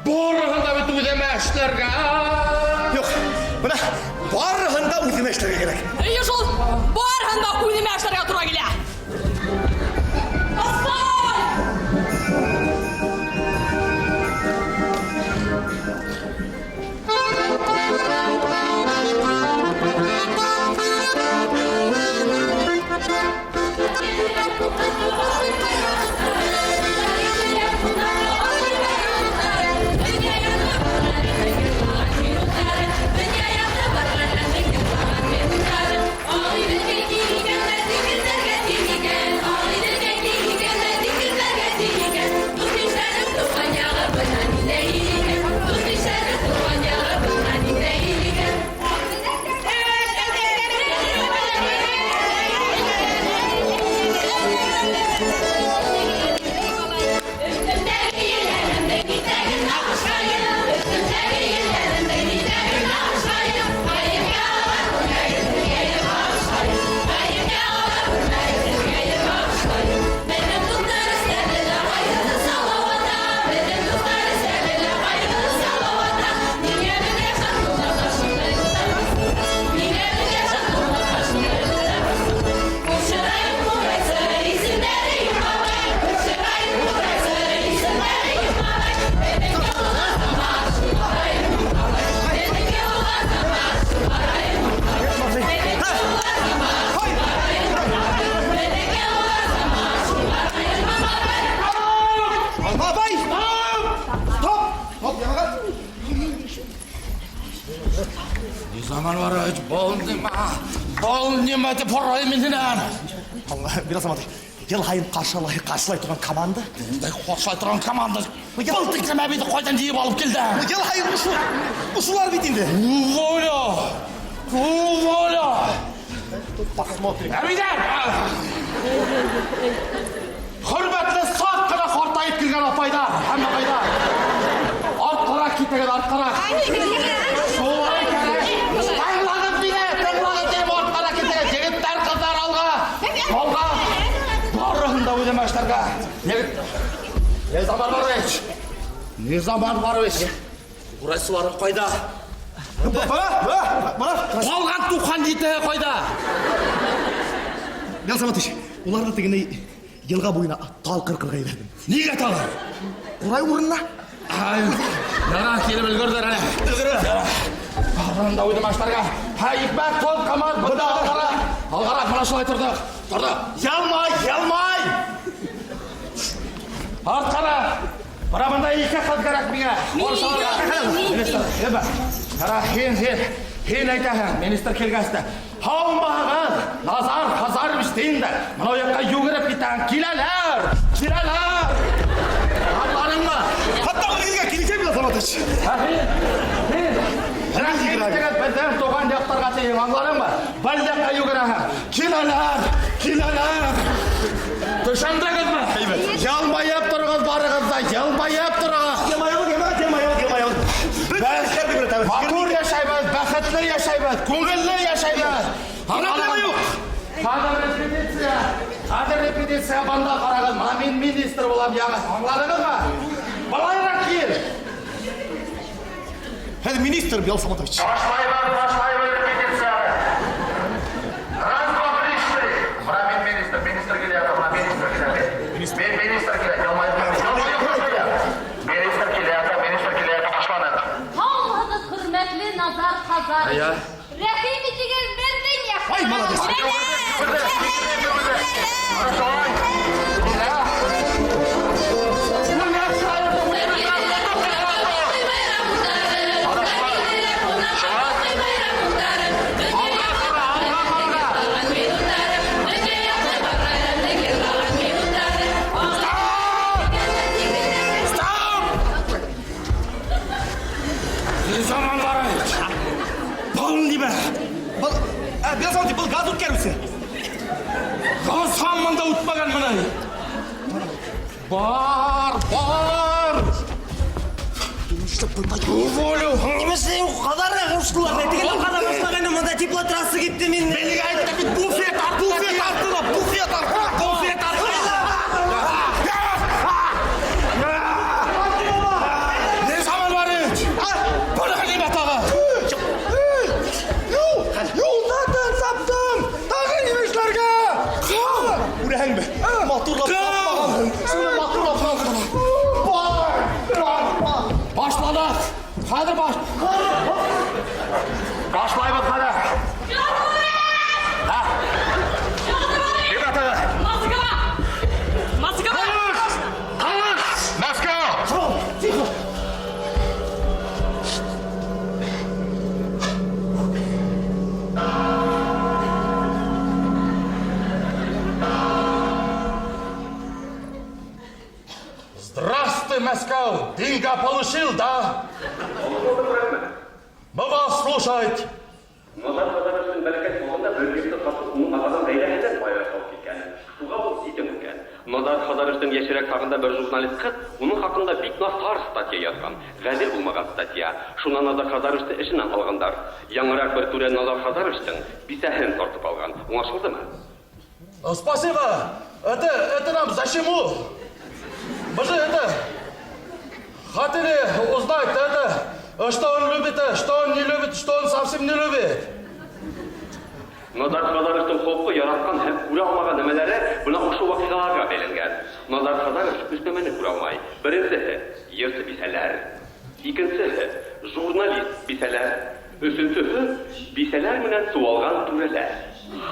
Барыһын да бит үҙемә эшләргә. Юҡ, бына барыһын да үҙемә эшләргә кәрәк. Эйе шул, барыһын да үҙемә эшләргә тура килә. Отстой! Низам Анварович, был нимә? Был нимә тип һорайым мин һинән? Алла, Билал Саматович, йыл һайын ҡаршылай, ҡаршылай торған команда. Ниндәй ҡаршылай торған команда? Был тиклем әбейҙе ҡайҙан йыйып алып килдең? Йыл һайын ошолар бит инде. Уволю! Уволю! Посмотрим. Әбейҙәр! Хөрмәтле саҡ ҡына ҡартайып килгән апайҙар һәм ағайҙар. Артҡараҡ китегеҙ, артҡараҡ. Шулай кәрәк. Тыңлағыҙ мине, тыңлағыҙ тием, артҡараҡ китегеҙ. Егеттәр, ҡыҙҙар, алға. Алға. Барыһын да үҙемә эшләргә. Егет. Низам Анварович. Низам Анварович. Ҡурайсыларың ҡайҙа? Бара, бара, бара. Ҡалған туҡһан етеһе ҡайҙа? Билал Саматович, уларҙы тегенәй йылға буйына тал ҡырҡырға ебәрҙем. Нигә талы? Ҡурай урынына. Ай, яра, килеп өлгөрҙөр әле. Барыһын да үҙемә эшләргә. Һәй, икмәк, тоҙ, ҡымыҙ, бында алғараҡ. Алғараҡ, бына шулай торҙоҡ. Торҙоҡ. Ялмай, ялмай. Артҡараҡ. Бына бында ике ҡыҙ кәрәк миңә. Министр, һин. Ҡара, һин, һин. Һин әйтәһең, министр килгәс тә. Һаумыһығыҙ, Назар Хазарович тиң дә. Мынау яҡҡа йүгереп китәһең. Киләләр, киләләр. Аңланыңмы? Хатта үҙегеҙгә килешәм, Билал Саматович. Һә, һин, һин. Рәхим беҙҙең тыуған яҡтарға тиң, аңланыңмы? Был яҡҡа йүгерәһең. Киләләр, киләләр. Төшөндөгөҙмө? Йылмайып тороғоҙ барығыҙ ҙа, йылмайып тороғоҙ. Йылмаялыҡ, йылмаялыҡ, йылмаялыҡ, йылмаялыҡ. Беҙ матур йәшәйбеҙ, бәхетле йәшәйбеҙ, күңелле йәшәйбеҙ. Проблема юҡ. Хәҙер репетиция, хәҙер репетиция бында ҡарағыҙ. Мына мин министр булам яңы. Аңланығыҙмы? Былайыраҡ кил. Хәҙер министр Билал Саматович. Башлайбыҙ, башлайбыҙ репетицияны. Раз, два, три, четыре. Бына мин министр, министр килә, бына министр килә. Мин министр килә, йылмайып, йылмайып килә. Министр килә, министр килә, башланыҡ. Һаумыһығыҙ, хөрмәтле Назар Хазарович. Әйе. Рәхим итегеҙ беҙҙең яҡҡа. Ай, молодец. Низам Анварович! Был нимә? Был, ә, Билал Саматович, был газ үткәреүсе. Газ һаман да үтмәгән менә. Бар, бар! Нишләп бында? Уволю! Нимәсе ҡаҙарға ҡуштылар? Тегеләр ҡаҙа башлағайны, бында теплотрасса китте мин. Мин әйттем бит, буфет артына! Буфет артына, буфет артына, Буфет артына! Низам Анварович! Был нимә тағы? Юлдан таптым. Тағы нимә эшләргә? Күрәһеңме? Матурлап тапмағанһың. Шуны матурлап тапмаған. Бар! Бар! Башланыҡ! Хәҙер баш! Башлайбыҙ хәҙер. Нимә тағы? Москва! Москва! Тауыш! Мәскәү! Тихо. Здравствуй, Мәскәү! Деньга получил, да? Мы вас слушать! Назар Хазаровичтың бәләкәс ваҡытында бер йорто ҡатын уның атаһын ғаиләһенән айырып алып киткән. Шуға ул етем үҫкән. Назар Хазаровичтың йәшерәк сағында бер журналист ҡыҙ уның хаҡында бик насар статья яҙған. Ғәҙел булмаған статья. Шунан Назар Хазаровичты эшенән алғандар. Яңыраҡ бер түрә Назар Хазаровичтың бисәһен тартып алған. Аңлашылдымы? Спасибо! Это нам зачему? Мы же это хотели узнать, это, что он любит, что он не любит, что он совсем не любит. Назар Хазаровичтың холҡо яратҡан һәм күрә алмаған нәмәләре бына ошо ваҡиғаларға бәйләнгән. Назар Хазарович өс нәмәне күрә алмай. Беренсеһе йырсы бисәләр. Икенсеһе журналист бисәләр. Өсөнсөһө бисәләр менән сыуалған түрәләр.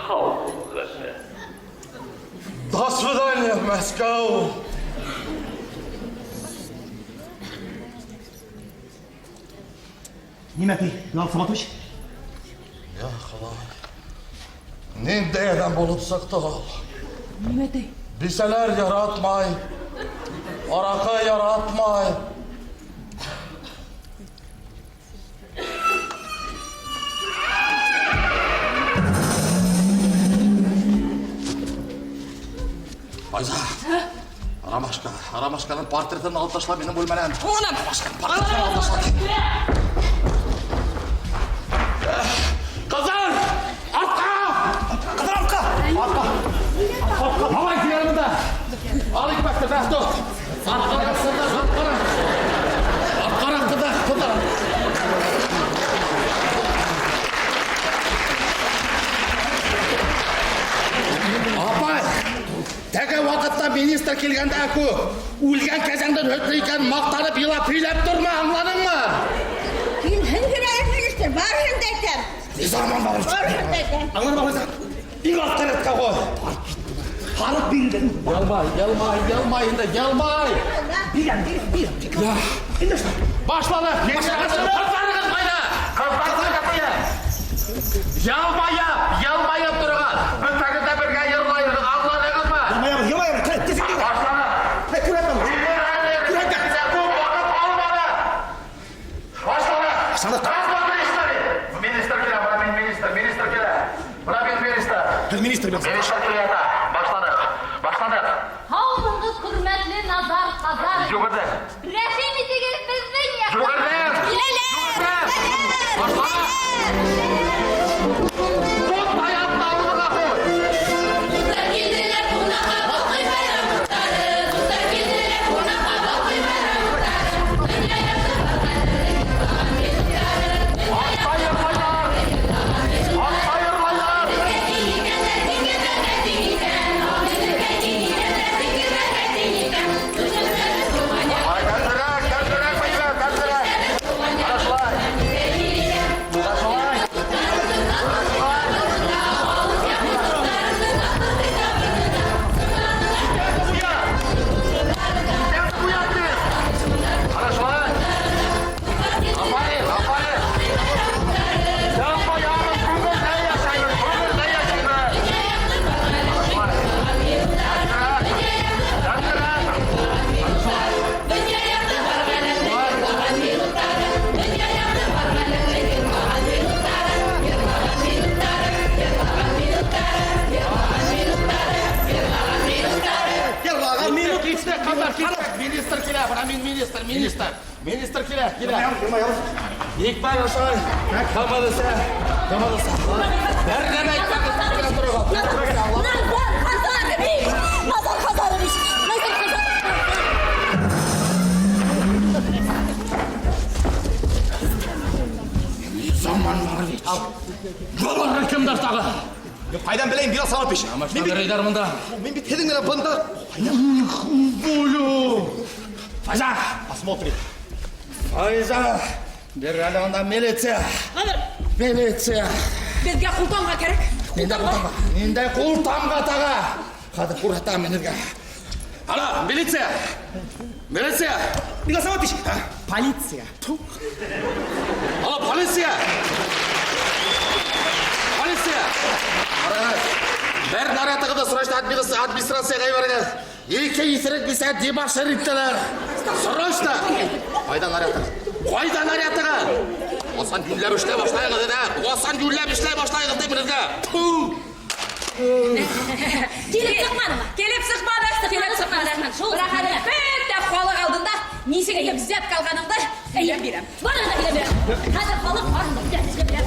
Һау булығыҙ. До свидания, Мәскәү! Нимә ти, Билал Саматович? Я Хоҙай. Ниндәй әҙәм булып сыҡты ул? Нимә ти? Бисәләр яратмай, араҡы яратмай. Айза, Ромашка, Ромашканың портретын алып ташла минең бүлмәнән. Уным! Ромашканың портретын алып ташла. Ҡыҙҙар! Артҡа! Ҡыҙҙар артҡа! Артҡа! Малай килә бында. Ал икмәкте, бәх, тот. Артҡараҡ, ҡыҙҙар, артҡараҡ. Артҡараҡ, ҡыҙҙар, ҡыҙҙар. Апай, теге ваҡытта министр килгәндә күп, үлгән кәзәңдең һөтлө икәнен маҡтанып илап һөйләп торма, аңланыңмы? Килһен генә министр, барыһын да әйтәм. Низам Анварович. Барыһын да әйтәм. Аңланма, Айза. Иң артҡа рәткә ҡуй. Һарыҡ бирелде. Йылмай, йылмай, йылмай инде, йылмай. Бирәм, бирәм, бирәм. Я. Өндәшмә. Башланыҡ. Ҡыҙҙарығыҙ ҡайҙа? Ҡыҙҙар ҡайҙа? Йылмайып, йылмайып тороғоҙ. Бөтәгеҙ ҙә бергә йырлайһығыҙ, аңланығыҙмы? Йылмаябыҙ, йылмаябыҙ. Тиҙ, тиҙ, тиҙ. Башланыҡ. Һәй, күрәм. Репетиция күп ваҡыт алманы. Башланыҡ. Башланыҡ. Раз, два, три, четыре. Министр килә, бына мин министр, министр килә. Бына мин министр. Һеҙ министр Билал Саматович. Министр килә ята. Башланыҡ. Башланыҡ. Һаумыһығыҙ, хөрмәтле Назар Хазарович. Йүгерҙе. Рәхим итегеҙ беҙҙең яҡҡа. Йүгерҙе. Киләләр! Йүгерҙе. Башланыҡ. Тот аяҡты алдыға ҡуй. Дуҫтар килделәр ҡунаҡҡа, балҡый байрам уттары. Дуҫтар килделәр ҡунаҡҡа, балҡый байрам уттары. Донъя яҡты бар, ҡәҙерле йырлаған минуттары. Киттек, кызлар, киттек. Министр килә, бына мин министр, министр. Министр килә, килә. Икмәк ашай, кымыҙ эсә, кымыҙ эсә. Бер нәмә әйтмәгеҙ, килә торығыҙ. Назар Хазарович! Назар Хазарович! Назар Хазарович! Заман бар бит. Булар кемдер тағы? Кайдан беләйем, Билал Саматович. Машина рейдар монда. Мин бит һеҙҙең менән бында. Булю. Файза! Посмотрим. Файза! Бер әле анда милиция. Хәҙер Милиция. беҙгә ҡултамға кәрәк. Ниндәй ҡултамға? Ниндәй ҡултамға тағы? Хәҙер күрһәтәм мин һеҙгә. Алло, милиция! Милиция! Билал Саматович, полиция. Алло, полиция! Полиция! Бер нарядығыҙҙы срочно администрацияға ебәрегеҙ. Ике иҫерек бисә дебошир иттеләр. Срочно! Ҡайҙа нарядығыҙ? Ҡайҙа нарядығыҙ? Ҡасан йүнләп эшләй башлайһығыҙ, ә? Ҡасан йүнләп эшләй башлайһығыҙ тип һеҙгә. Тфу! Килеп сыҡманымы? Килеп сыҡманы, килеп сыҡманы. Шул Бірақ әле бөтә халыҡ алдында нисек итеп взятка алғаныңды һөйләп бирәм. Барыһын да һөйләп бирәм. Хәҙер халыҡ барыһын да һөйләп бирәм.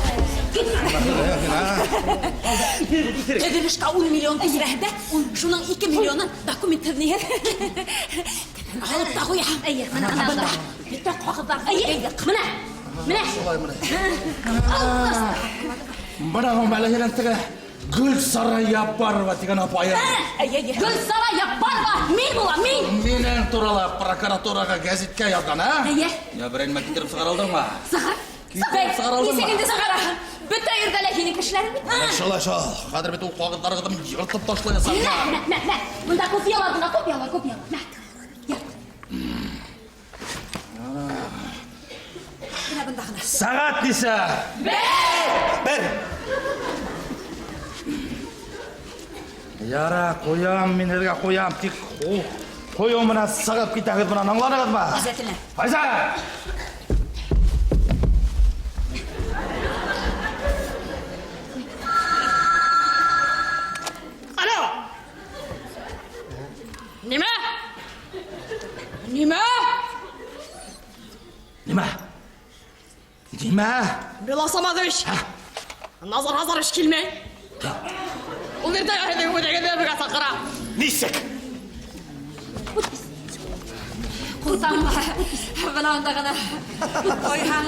Төҙөлөшкә 10 миллион тирәһендә, шуның 2 миллионын документһыҙ ниһеҙ. Алып та ҡуяһың. Эйе, мына, мына, Бында мына. бөтә ҡағыҙҙар. Эйе, мына, мына. Бына һуң әле һинең теге Гөлсара Яппарова тигән апайың. Эйе, эйе. Гөлсара Яппарова, мин булам, мин. Минең турала прокуратураға гәзиткә яҙған, ә? Эйе. Я берәй нәмә килтереп сығара алдыңмы? Сығар. Килтереп сығара алдыңмы? Нисек инде сығараһың? Бөтә ерҙә лә һинең кешеләрең бит. Шулай шул. Хәҙер бит ул ҡағыҙҙарығыҙҙы йыртып ташлаясаҡ. Мә, мә, мә, мә. Бында копиялар, бында копиялар, копиялар. Мә. Я. Бына бында ғына. Сәғәт нисә? Бер. Яра, ҡуям, мин һеҙгә ҡуям. Тик ҡуйыу менән сығып китәгеҙ бынан, аңланығыҙмы? Обязательно. Файза! Алло! Нимә? Нимә? Нимә? Нимә? Билал Саматович! Назар Хазарович килмәй. Ул иртәгә һеҙҙең үҙегеҙҙе бергә саҡыра. Нисек? Ҡултамға. Бына унда ғына. Ҡуйһаң.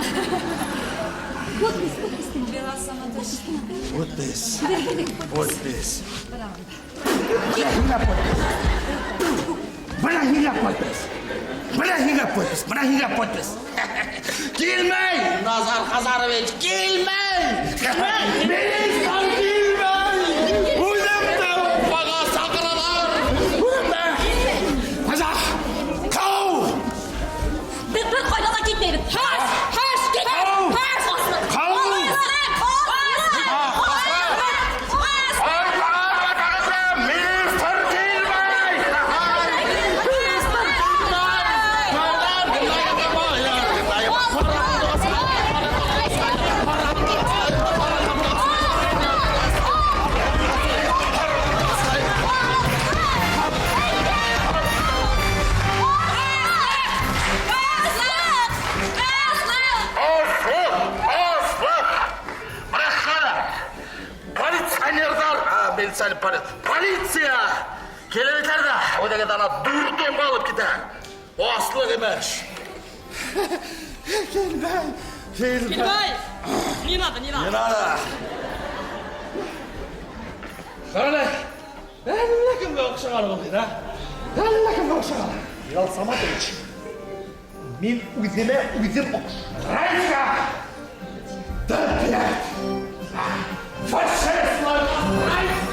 Билал Саматович. Подпись. Подпись. Бына һиңә подпись. Бына һиңә подпись. Бына һиңә подпись. Бына һиңә подпись. Килмәй, Назар Хазарович, килмәй! Министр килмәй! Үҙемде Уфаға саҡыралар! Үҙемде! Файза, ҡыу! Беҙ бер ҡайҙа ла китмәйбеҙ. Һаш, һаш, кит! Ҡыу! Һаш! Ҡыу! Министр килмәй! Министр килмәй! Аслыҡ! Аслыҡ! Бына хәҙер полиционерҙар, милиционер, полиция килеп етәр ҙә, үҙегеҙ ана дурдомға алып китә. Аслыҡ имеш. Килмәй, килмәй. Килмәй! Не надо, не надо. Не надо. Ҡара, әллә кемгә оҡшаған ул, а? Әллә кемгә оҡшаған. Билал Саматович, мин үҙемә үҙем оҡшам. Райка! Да блядь! Фашистлар! Райка!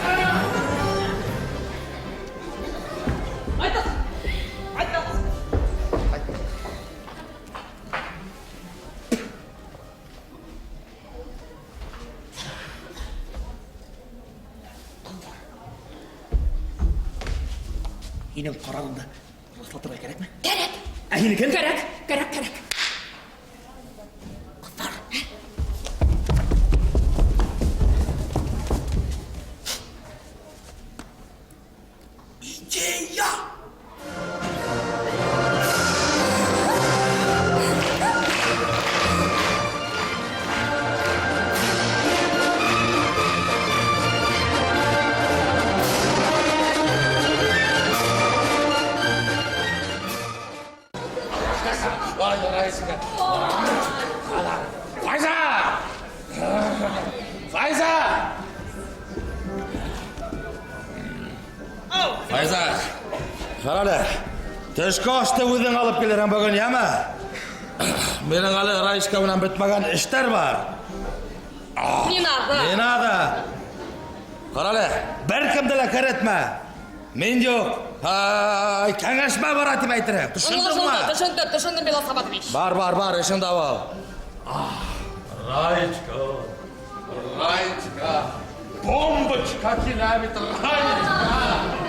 Ҡайтығыҙ! Ҡайтығыҙ! Һинең ҡарарыңды раҫлатырға кәрәкме? Кәрәк. Ә һинекен? Кәрәк, кәрәк, кәрәк. Ҡыҙҙар. Идея! Райчка. Файза! Файза! Файза, ҡара әле. Төшкө ашты үҙең алып килерһең бөгөн, йәме? Минең әле Раечка менән бөтмәгән эштәр бар. Не надо. Не надо. Ҡара әле, бер кемде лә керетмә. Мин юҡ. Ай, кәңәшмә бара тип әйтерһең. Төшөндөңмө? Аңлашылды, төшөндөм, төшөндөм, Билал Саматович. Бар, бар, бар, эшеңде ал. Раечка, Раечка, бомбочка килә бит, Раечка.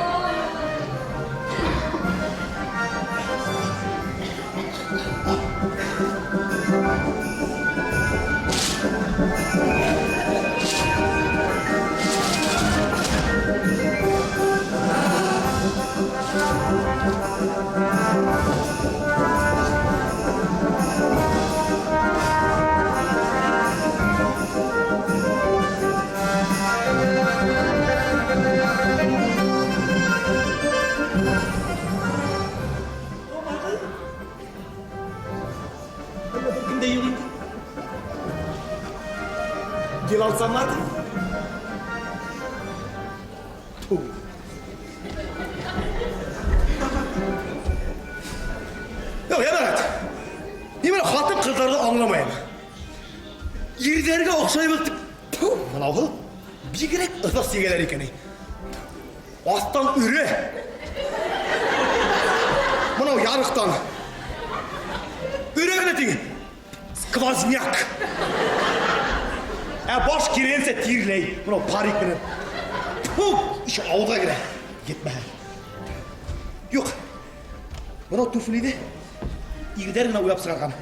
Әллә бер кем дә юк инде. Билал Саматов. Ту. Юк, йәмәғәт. Мин менә хатын-кызларны аңламыйм. Ирләргә охшайбыз дип, ту, мынау бигрәк озак сигәләр икән. Астан өрә. Мынау ярыктан. Өрә генә тиң. Сквозняк. Ә баш киренсә тирләй. Мынау парик менән. Ту, иш ауылға керә. Етмә. Юк. Мынау туфлиде ирләр генә уйлап сығарған.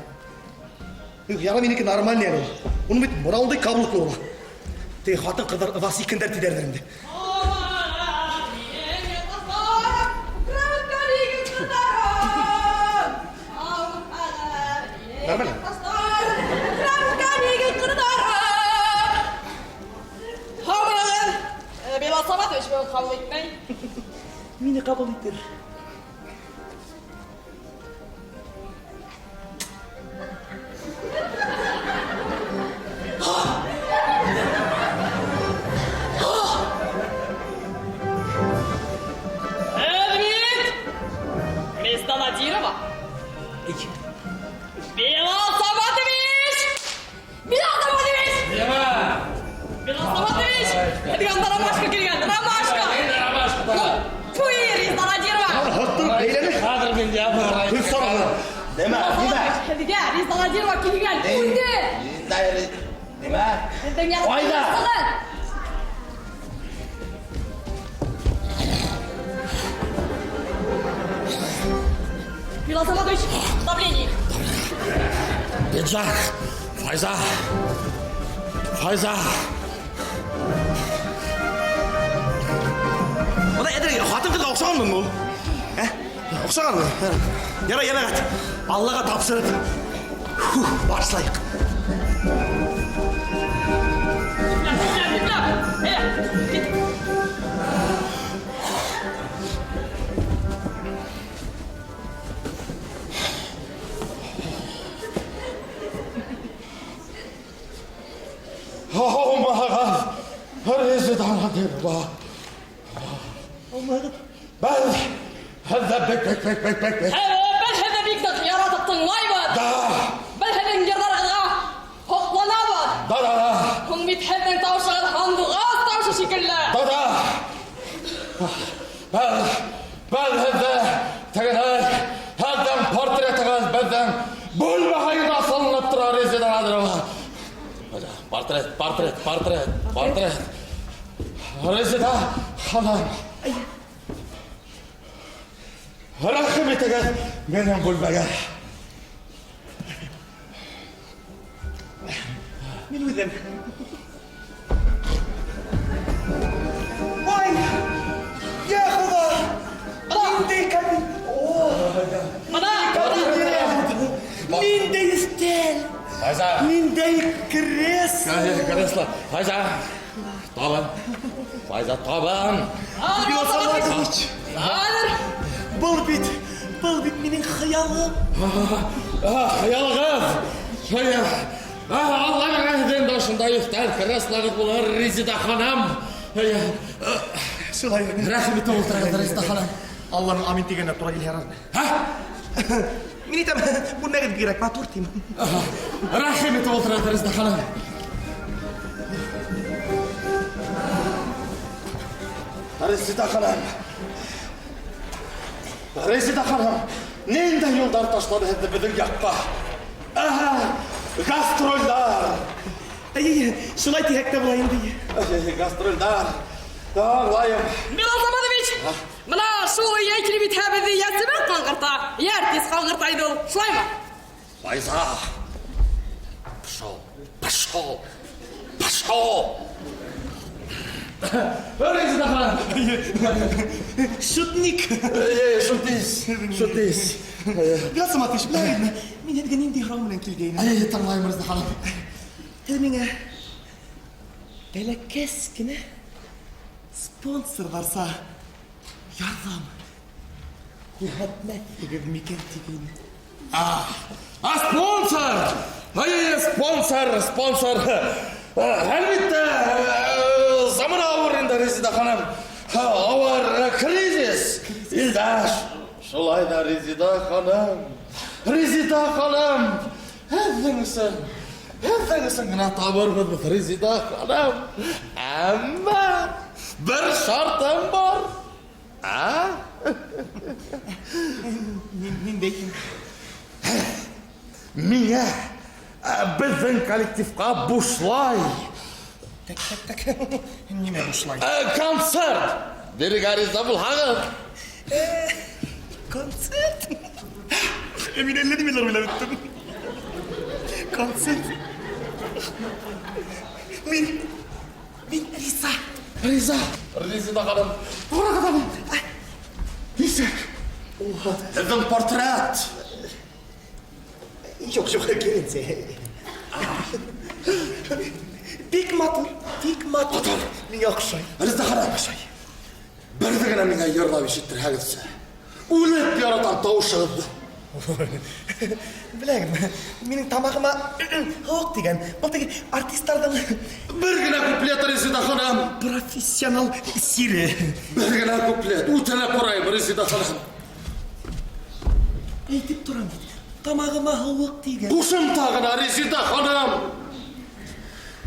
Юк, яра минеке нормальный әле ул. Уның бит мынауындай каблуклы ул. Теге хатын-кызлар ывас икәндәр тидәрдер инде. Нормально? Билал Саматович бөгөн ҡабул итмәй. Мине ҡабул итер. Эдвид! Резеда Надирова. Билал Саматович! Билал Саматович! Нимә? Билал Саматович! Һеҙгә унда ромашка килгән, ромашка! Ромашка. Туй, Резеда Надирова! Һыҡтырып бәйләне. Хәҙер мин ябыр Һүҙ сораны. Нимә? Билал Саматович, һеҙгә Резеда Надирова килгән, үҙе! Нимә? Һеҙҙең яратҡан Ҡайҙа? ҡыҙығыҙ. Билал Саматович, давление. Пиджак. Файза. Файза. Бына әҙер хатын-ҡыҙға оҡшағанмы ул? Ә? Оҡшағанмы? Ярай, йәмәғәт. Аллаға тапшырып. Фух, башлайыҡ. Бипләп, бипләп, бипләп. Кит. Oh my God. Резеда Надирова. Беҙ һеҙҙе бик, бик, бик, бик, бик, бик. Беҙ һеҙҙе бик ныҡ яратып тыңлайбыҙ. Да. Беҙ һеҙҙең йырҙарығыҙға һоҡланабыҙ. Да, да, да. Һуң бит һеҙҙең тауышығыҙ һандуғас тауышы шикелле. Да, да. Беҙ һеҙҙе тегенәй, һеҙҙең портретығыҙ беҙҙең бүлмә һайын аҫылынып тора, Резеда Надирова. Портрет, портрет, портрет, портрет. Резеда ханым. Рәхим итегеҙ минең бүлмәгә. Мин үҙем. Ой! Я Хоҙа! Ниндәй кабинет! Бына, Кабинет! Ниндәй өҫтәл! Файза. Ниндәй кресло! Кресло. Файза. Табын. Файза, табын. Билал Саматович! Хәҙер Был бит Был бит минең хыялым. Хыялығыҙ. Алла бирһә, һеҙҙең дә ошондай өҫтәл, креслоғыҙ булыр, Резеда ханым. Шулай. Рәхим итеп ултырығыҙ, Резеда ханым. Алланың амин тигәненә тура килһә ярар. Һә? Мин әйтәм, бүлмәгеҙ бигерәк матур тим. Рәхим итеп ултырығыҙ, Резеда ханым. Резеда ханым. Резеда ханым, ниндәй юлдар ташланы һеҙҙе беҙҙең яҡҡа? Гастролдәр. Әй, шулай тиһәк тә була инде. Гастролдәр. Аңлайым. Милан Заманович, бына шул йәй килеп етһә беҙҙе йә цемент ҡаңғырта, йә артист ҡаңғырта инде ул. Шулаймы? Файза. Пошел, пошел, пошел. Резеда ханым. Шутник. Шутис, шутис. Милан Саматович, беләһегеҙме, мин һеҙгә ниндәй һорау менән килгәйнем? Әй, тыңлайым, Резеда ханым. Һеҙ миңә бәләкәс кенә спонсорҙарса ярҙам күрһәтмәҫһегеҙ микән тигәйнем. А спонсор! Ай, спонсор, спонсор. Әлбиттә, заман ауыр инде, Резеда ханым. Ауыр кризис. Илдә шулай да, Резеда ханым. Резеда ханым. Һеҙҙең өсөн, һеҙҙең өсөн генә табырбыҙ беҙ, Резеда ханым. Әммә бер шартым бар. А? Ниндәй? Миңә беҙҙең коллективҡа бушлай. Так, так, так. Нимә бушлай? Концерт. Бирергә риза булһағыҙ. Концерт? Мин әллә нимәләр уйлап бөттөм. Концерт. Мин риза. Риза. Резеда ханым. Ҡарағыҙ әле. Нисек? Һеҙҙең портрет. Юҡ, юҡ, киренсе. Бик матур, бик матур. Миңә оҡшай. Резеда ханым. Оҡшай. Берҙе генә миңә йырлап ишеттерһәгеҙсе. Үлеп яратам тауышығыҙҙы. Беләһегеҙме, минең тамағыма һыуыҡ тигән. Был теге артистарҙың Бер генә куплет, Резеда ханым. профессионал сире. Бер генә куплет. Үтенеп һорайым, Резеда ханым. Әйтеп торам бит. Тамағыма һыуыҡ тигән. Ҡушымта ғына, Резеда ханым.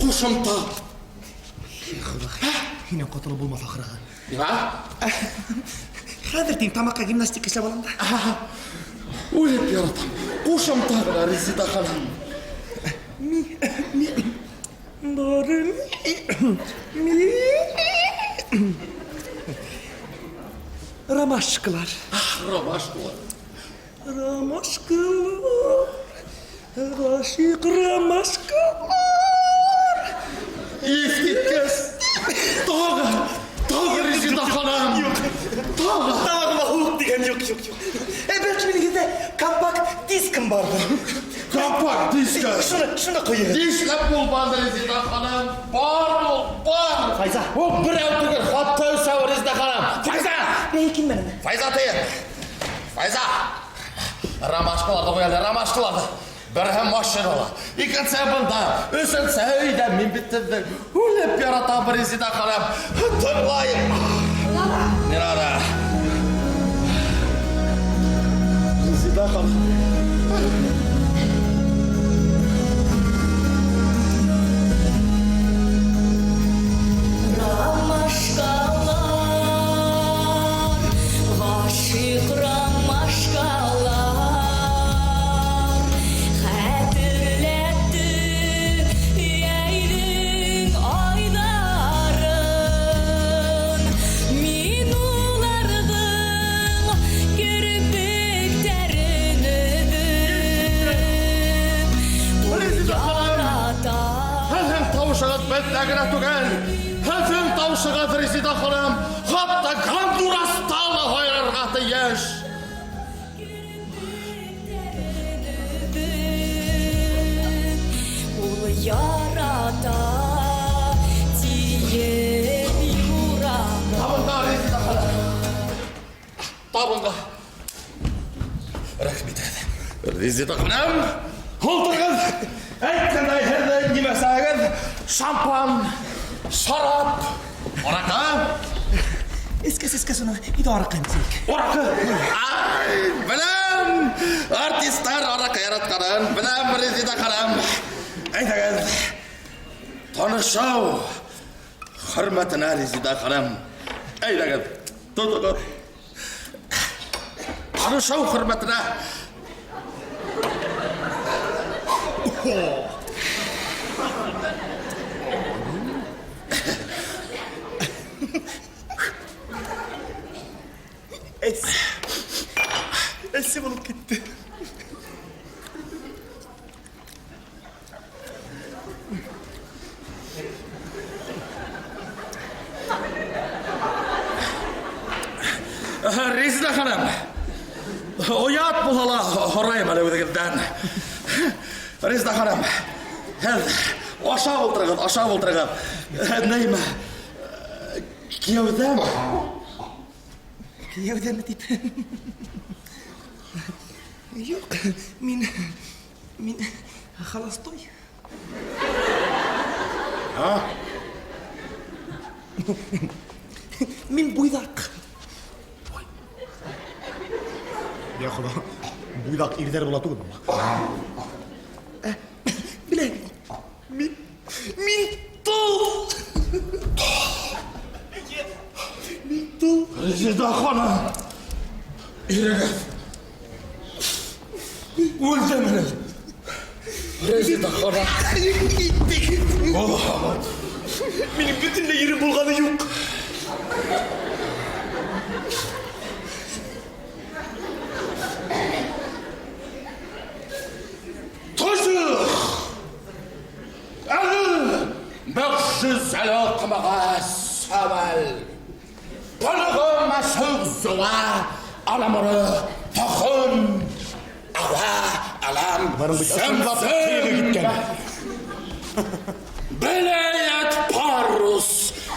Ҡушымта. Хоҙай, һинән ҡотолоп булмаҫ ахырыһы. Нимә? Хәҙер тиң тамаҡҡа гимнастика эшләп алам да. Үлеп яратам. Ҡушымта ғына, Резеда ханым. Ми, ми, до, ре, ми, ми. Ромашкалар. Ромашкалар. Ромашкалар. Ғашиҡ ромашкалар. Иҫ киткес. Тағы, тағы, Резеда ханым. Тағы. Тамағыма һыуыҡ тигән, юҡ, юҡ, юҡ. Бәлки минең һеҙҙә компакт дискым барҙыр. Компакт диска. Шуны, шуны ҡуйығыҙ. Нишләп булманы, Резеда ханым? Бар ул, бар. Файза. Ул берәү түгел, хатта өсәү, Резеда ханым. Файза! Ни килмәне? Файза тиен. Файза. Ромашкаларҙы ҡуй әле, ромашкаларҙы. Береһе машинала, икенсеһе бында, өсөнсөһө өйҙә. Мин бит һеҙҙе үлеп яратам, Резеда ханым. Тыңлайым. Не надо. Резеда ханым. Ромашкалар, ғашиҡ ромашкалар, хәтерләтте йәйҙең айҙарын. Мин уларҙың керпектәрен өҙөп, Резеда ханым. ярата. Һеҙҙең тауышығыҙ беҙҙә генә түгел. Һеҙҙең тауышығыҙ, Резеда ханым, хатта Гондураста ла һайрарға тейеш. Ул ярата тиеп юраған. Табынға, Резеда ханым. Табынға. Рәхим итегеҙ. Резеда ханым, ултырығыҙ. Әйткәндәй, һеҙҙең нимәсәгеҙ? Шампан, шарап, араҡы. Эскәс, эскәс уны. Иде араҡы инде. Араҡы. Ай, беләм, артисттар араҡы яратҡанын, беләм, Резеда ханым. Әйҙәгеҙ, танышыу хөрмәтенә, Резеда ханым. Әйҙәгеҙ, тотоғоҙ. Танышыу хөрмәтенә. Эс. Эсе булып китте. Резеда ханым, оят булһа ла һорайым әле үҙегеҙҙән. Резеда ханым, һеҙ ашап ултырығыҙ, ашап ултырығыҙ. Нәймә, кейәүҙәме? Кейәүҙәме тип? Юҡ, мин холостой. А? Мин буйҙаҡ. Я Хоҙа, буйҙаҡ ирҙәр була түгелме? Беләм. Мин тол. Мин тол. Резеда ханым, ирегеҙ үлдеме? Резеда ханым. Минең бөтөнләй ирем булғаны юҡ. Тожух! Әле мөғжизәле ҡымағас әүәл. Балығы мәшһүр зуа, аламыры тахын, ауа алам зәмзәм. Беләйәт парус,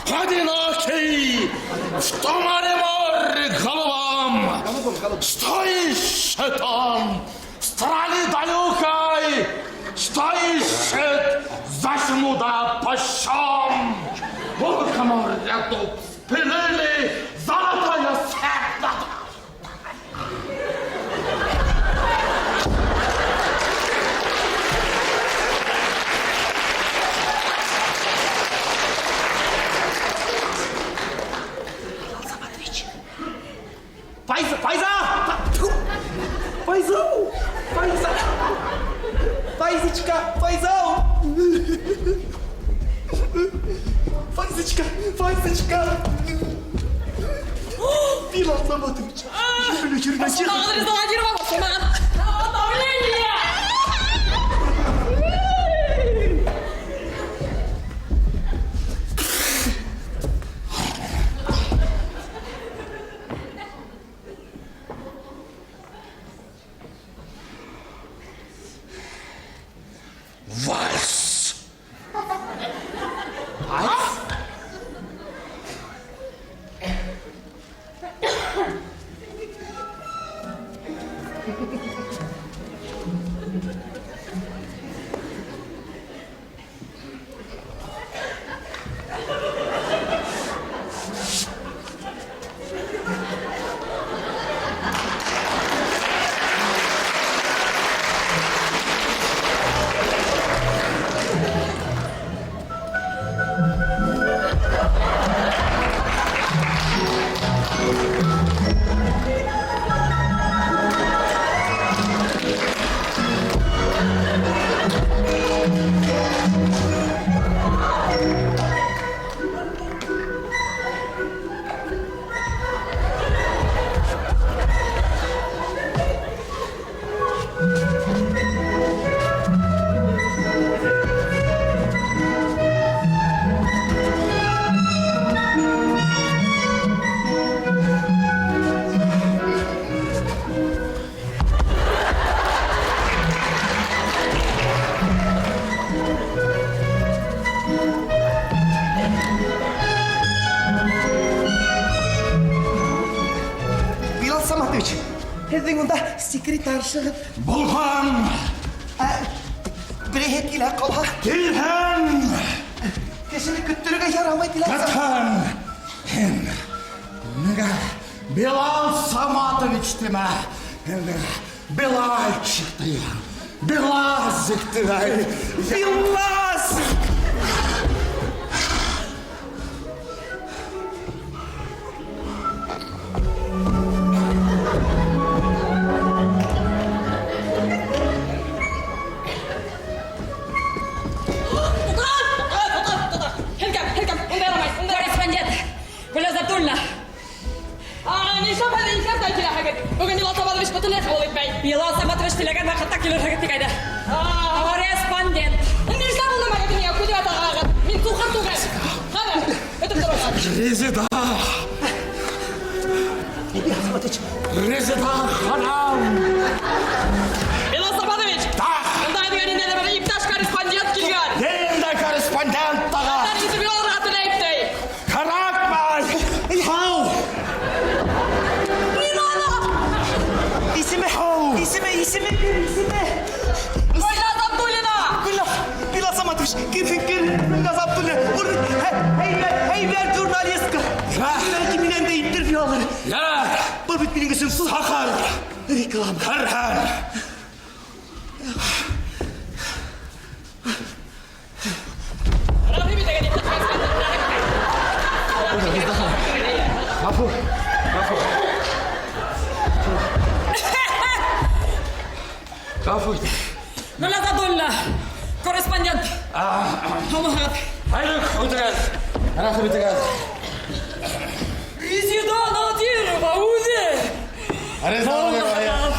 одинокий, что море море головам, что ищет он в стране далекой, что ищет засьму да пощом. Волка моря дуб спилили, золотая сетка. Файза, Файза! Файза! Файза! Файзочка, Файза! Файзочка, Файзочка! Билал Саматович, Давление! Вальс! Вальс? Һеҙҙең унда секретаршығыҙ. Булһын! Береһе килә ҡалһа. Килһен! Кешене көттөрөргә ярамай, Билал. Көтһөн! Һин миңә Билал Саматович тимә. Һин миңә Билальчик тиһең. Билазик тимә. Билазик! Корреспондент Гөлназ Абдуллина. Нишләп хәҙер икән киләһегеҙ? Бөгөн Билал Саматович бөтөнләй ҡабул итмәй. Билал Саматович теләгән ваҡытта килерһегеҙ тигәйне. Корреспондент. Нишләп ул нәмәгә миңә күҙ ятағығыҙ? Мин һуҡыр түгел. Хәҙер, көтөп тороғоҙ. Резеда! Резеда ханым! Билал Саматович! Да! Бында һеҙгә ниндәйҙер бер иптәш корреспондент килгән. Ниндәй корреспондент тағы? Һеҙҙән интервью алырға теләй ти. Кәрәкмәй! Һау! Исеме, исеме, исеме, исеме. Гөлназ Абдуллина! Гөлназ, Билал Саматович, кем, кем, Гөлназ Абдуллина. Ул һәйбәт, һәйбәт журналистка. Бәлки минән дә интервью алыр. Ярар! Был бит минең өсөн Саҡыр! реклама. Керһен! Рәхим итегеҙ, иптәш корреспондент, рәхим итегеҙ. Ғәфү! Ғәфү! Ғәфү ит. Гөлназ Абдуллина. Корреспондент. Һаумыһығыҙ. Хәйер, үтегеҙ. Рәхим итегеҙ. Резеда Надирова үҙе. Резеда Надирова.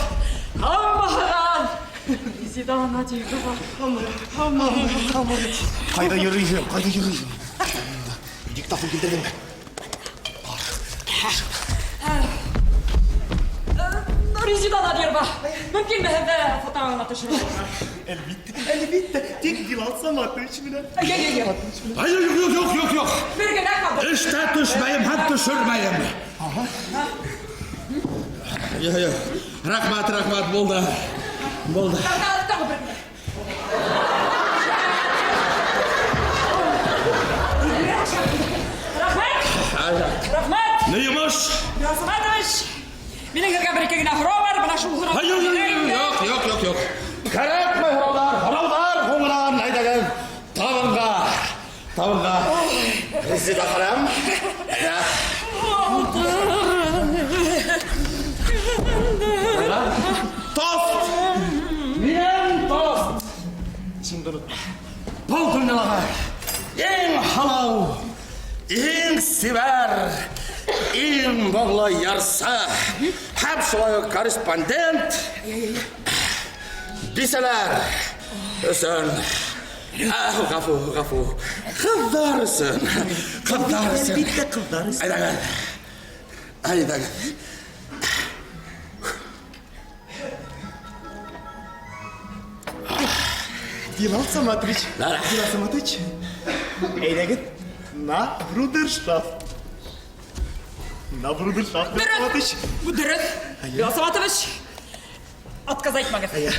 Һаумыһығыҙ. Резеда Надирова. Ҡайҙа йөрөйһөң? Ҡайҙа йөрөйһөң? Диктофон килтерҙеңме? Резеда Надирова. Мөмкинме һеҙҙе фотоға төшөрөргә? Әлбиттә, әлбиттә. Тик Билал Саматович менән. Йә, йә, йә. Ай, юҡ, юҡ, юҡ, юҡ, юҡ. Бер генә кадр. Эштә төшмәйем һәм төшөрмәйем. Юҡ, юҡ. Рәхмәт, рәхмәт, булды. Булды. Тағы, тағы бер генә. Рәхмәт. Рәхмәт. Ни йомош? Билал Саматович. Минең һеҙгә бер ике генә һорау бар. Бына шул һорау. Ай, юҡ, юҡ, юҡ, юҡ, юҡ, юҡ. Кәрәкмәй һорауҙар, һорауҙар һуңынан әйҙәгеҙ. Табынға, табынға. Резеда ханым. Әйҙә. Тост! Минең тост! Исемде онотма. Был донъялағы иң һылыу, иң сибәр, иң моңло йырсы һәм шулай уҡ корреспондент бисәләр өсөн. Ғәфү, ғәфү. Ҡыҙҙар өсөн. Ҡыҙҙар өсөн. Әлбиттә, ҡыҙҙар өсөн. Әйҙәгеҙ. Әйҙәгеҙ. Билал Саматович. Да. Билал Саматович. Әйҙәгеҙ, на брудершафт. На брудершафт, Билал Саматович. Дөрөҫ. Билал Саматович. Отказ әйтмәгеҙ. Әйе.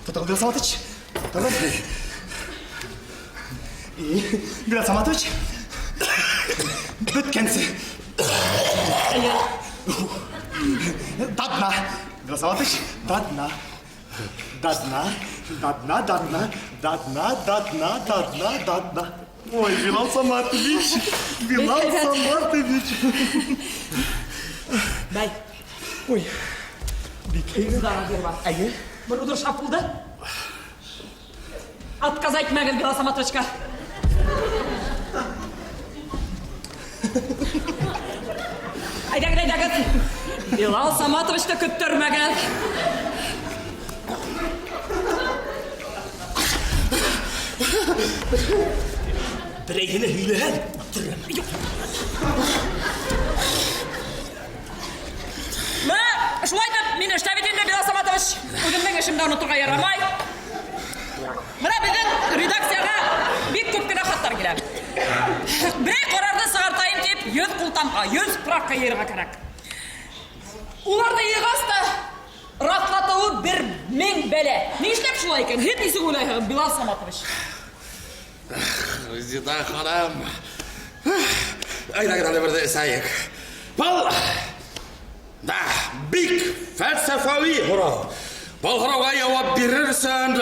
Тотоғоҙ, Билал Саматович. Тотоғоҙ. И, Билал Саматович. Бөткәнсе. До дна. Билал Саматович, до дна. До дна, до дна, до дна, до дна, до дна, до дна, до дна. Ой, Билал Саматович, Билал Саматович. Бәй. Ой, бик әйбәт. Резеда Надирова. Әйе. Брудершафт булды. Отказ әйтмәгеҙ Билал Саматовичҡа. Әйҙәгеҙ, әйҙәгеҙ. Билал Саматовичты көттөрмәгеҙ. Берәйһенә һөйләһәң, үтерәм. Менә шулай итеп, мин эштә бит инде, Билал Саматович. Үҙемдең эшемде оноторға ярамай. Менә беҙҙең редакцияға бик күп кенә хаттар килә. Берәй ҡарарҙы сығартайым тип, 100 ҡултамға, 100 справка йыйырға кәрәк. Уларҙы йыйғас та бәлә. Нишләп шулай икән? Һеҙ нисек уйлайһығыҙ, Билал Саматович? Резеда ханым. Әйҙәгеҙ әле берҙе эсәйек. Был да бик фәлсәфәви һорау. Был һорауға яуап бирер өсөн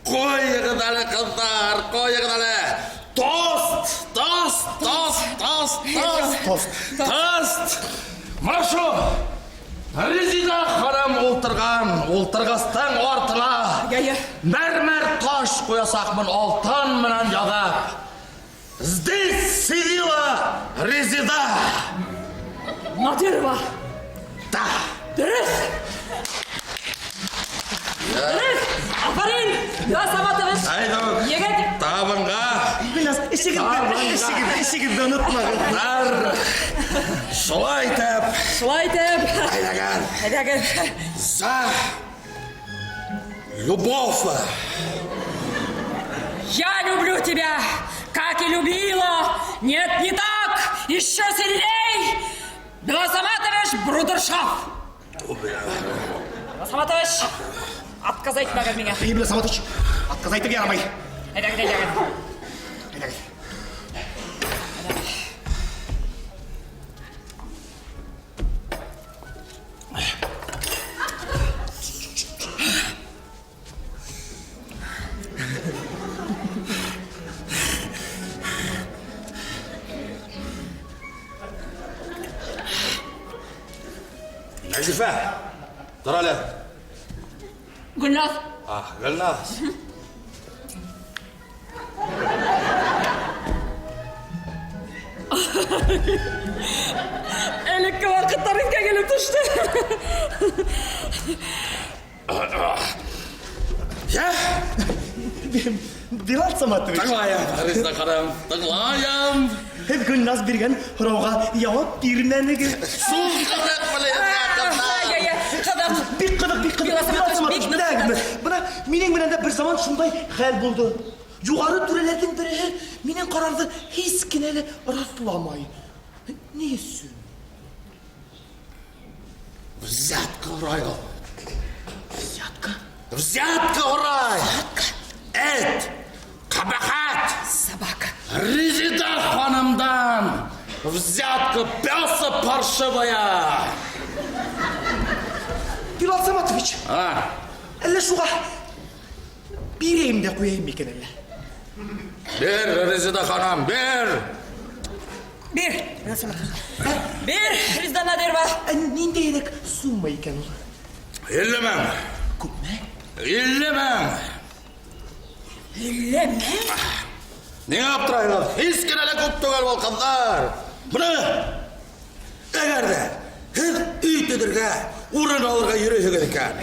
ҡуйығыҙ әле, ҡыҙҙар, ҡуйығыҙ әле. Тост, тост, тост, тост, тост, тост, тост. Мына шул Резеда ханым ултырған ултырғыстың артына мәрмәр таш ҡуясаҡмын алтын менән яҙып. Здесь сидела Резеда. Надирова. Да. Дөрөҫ. Дөрөҫ. Афарин, Билал Саматович. Әйҙәүек. Егет. Табынға. Гөлназ, эшегеҙҙе, эшегеҙҙе, эшегеҙҙе онотмағыҙ. Ҡыҙҙар. Шулай итеп. Шулай итеп. Әйҙәгеҙ. Әйҙәгеҙ. За любовь. Я люблю тебя, как и любила. Нет, не так, еще сильней. Билал Саматович Брудершафт. Билал Саматович, отказ әйтмәгеҙ миңә. Эй, Билал Саматович, отказ әйтергә ярамай. Әйҙәгеҙ, әйҙәгеҙ. Әйҙәгеҙ. Нәзифә, тор әле. Гөлназ. А, Гөлназ. Элекке ваҡыттар иҫкә килеп төштө. Йә? Билал Саматович. Тыңлайым, Резеда ханым, тыңлайым. Һеҙ Гөлназ биргән һорауға яуап бирмәнегеҙ. Шул ҡыҙыҡ белергә, ҡыҙҙар. Йә, йә, ҡыҙыҡ. Бик ҡыҙыҡ, бик ҡыҙыҡ. Билал Билал Саматович, Саматович, бик беләһегеҙме? Бына минең менән дә бер заман шундай хәл булды. Юғары түрәләрҙең береһе минең ҡарарҙы һис кенә лә раҫламай. Ни өсөн? Взятка һорай ул. Взятка? Взятка һорай. Эт, ҡәбәхәт. Собака. Резеда ханымдан взятка пёса паршивая. Билал Саматович, А, әллә шуға бирәйем дә ҡуяйым микән әллә? бир, Резеда ханым, бир. Бир. Бир, Резеда Надирова. Ә ниндәйерәк сумма икән ул? 50 мең. Күпме? 50 мең. 50 мең? Ниңә аптырайһығыҙ? Һис кенә лә күп түгел был, ҡыҙҙар. Бына, әгәр ҙә һеҙ өй төҙөргә, урын алырға йөрөйһөгөҙ икән,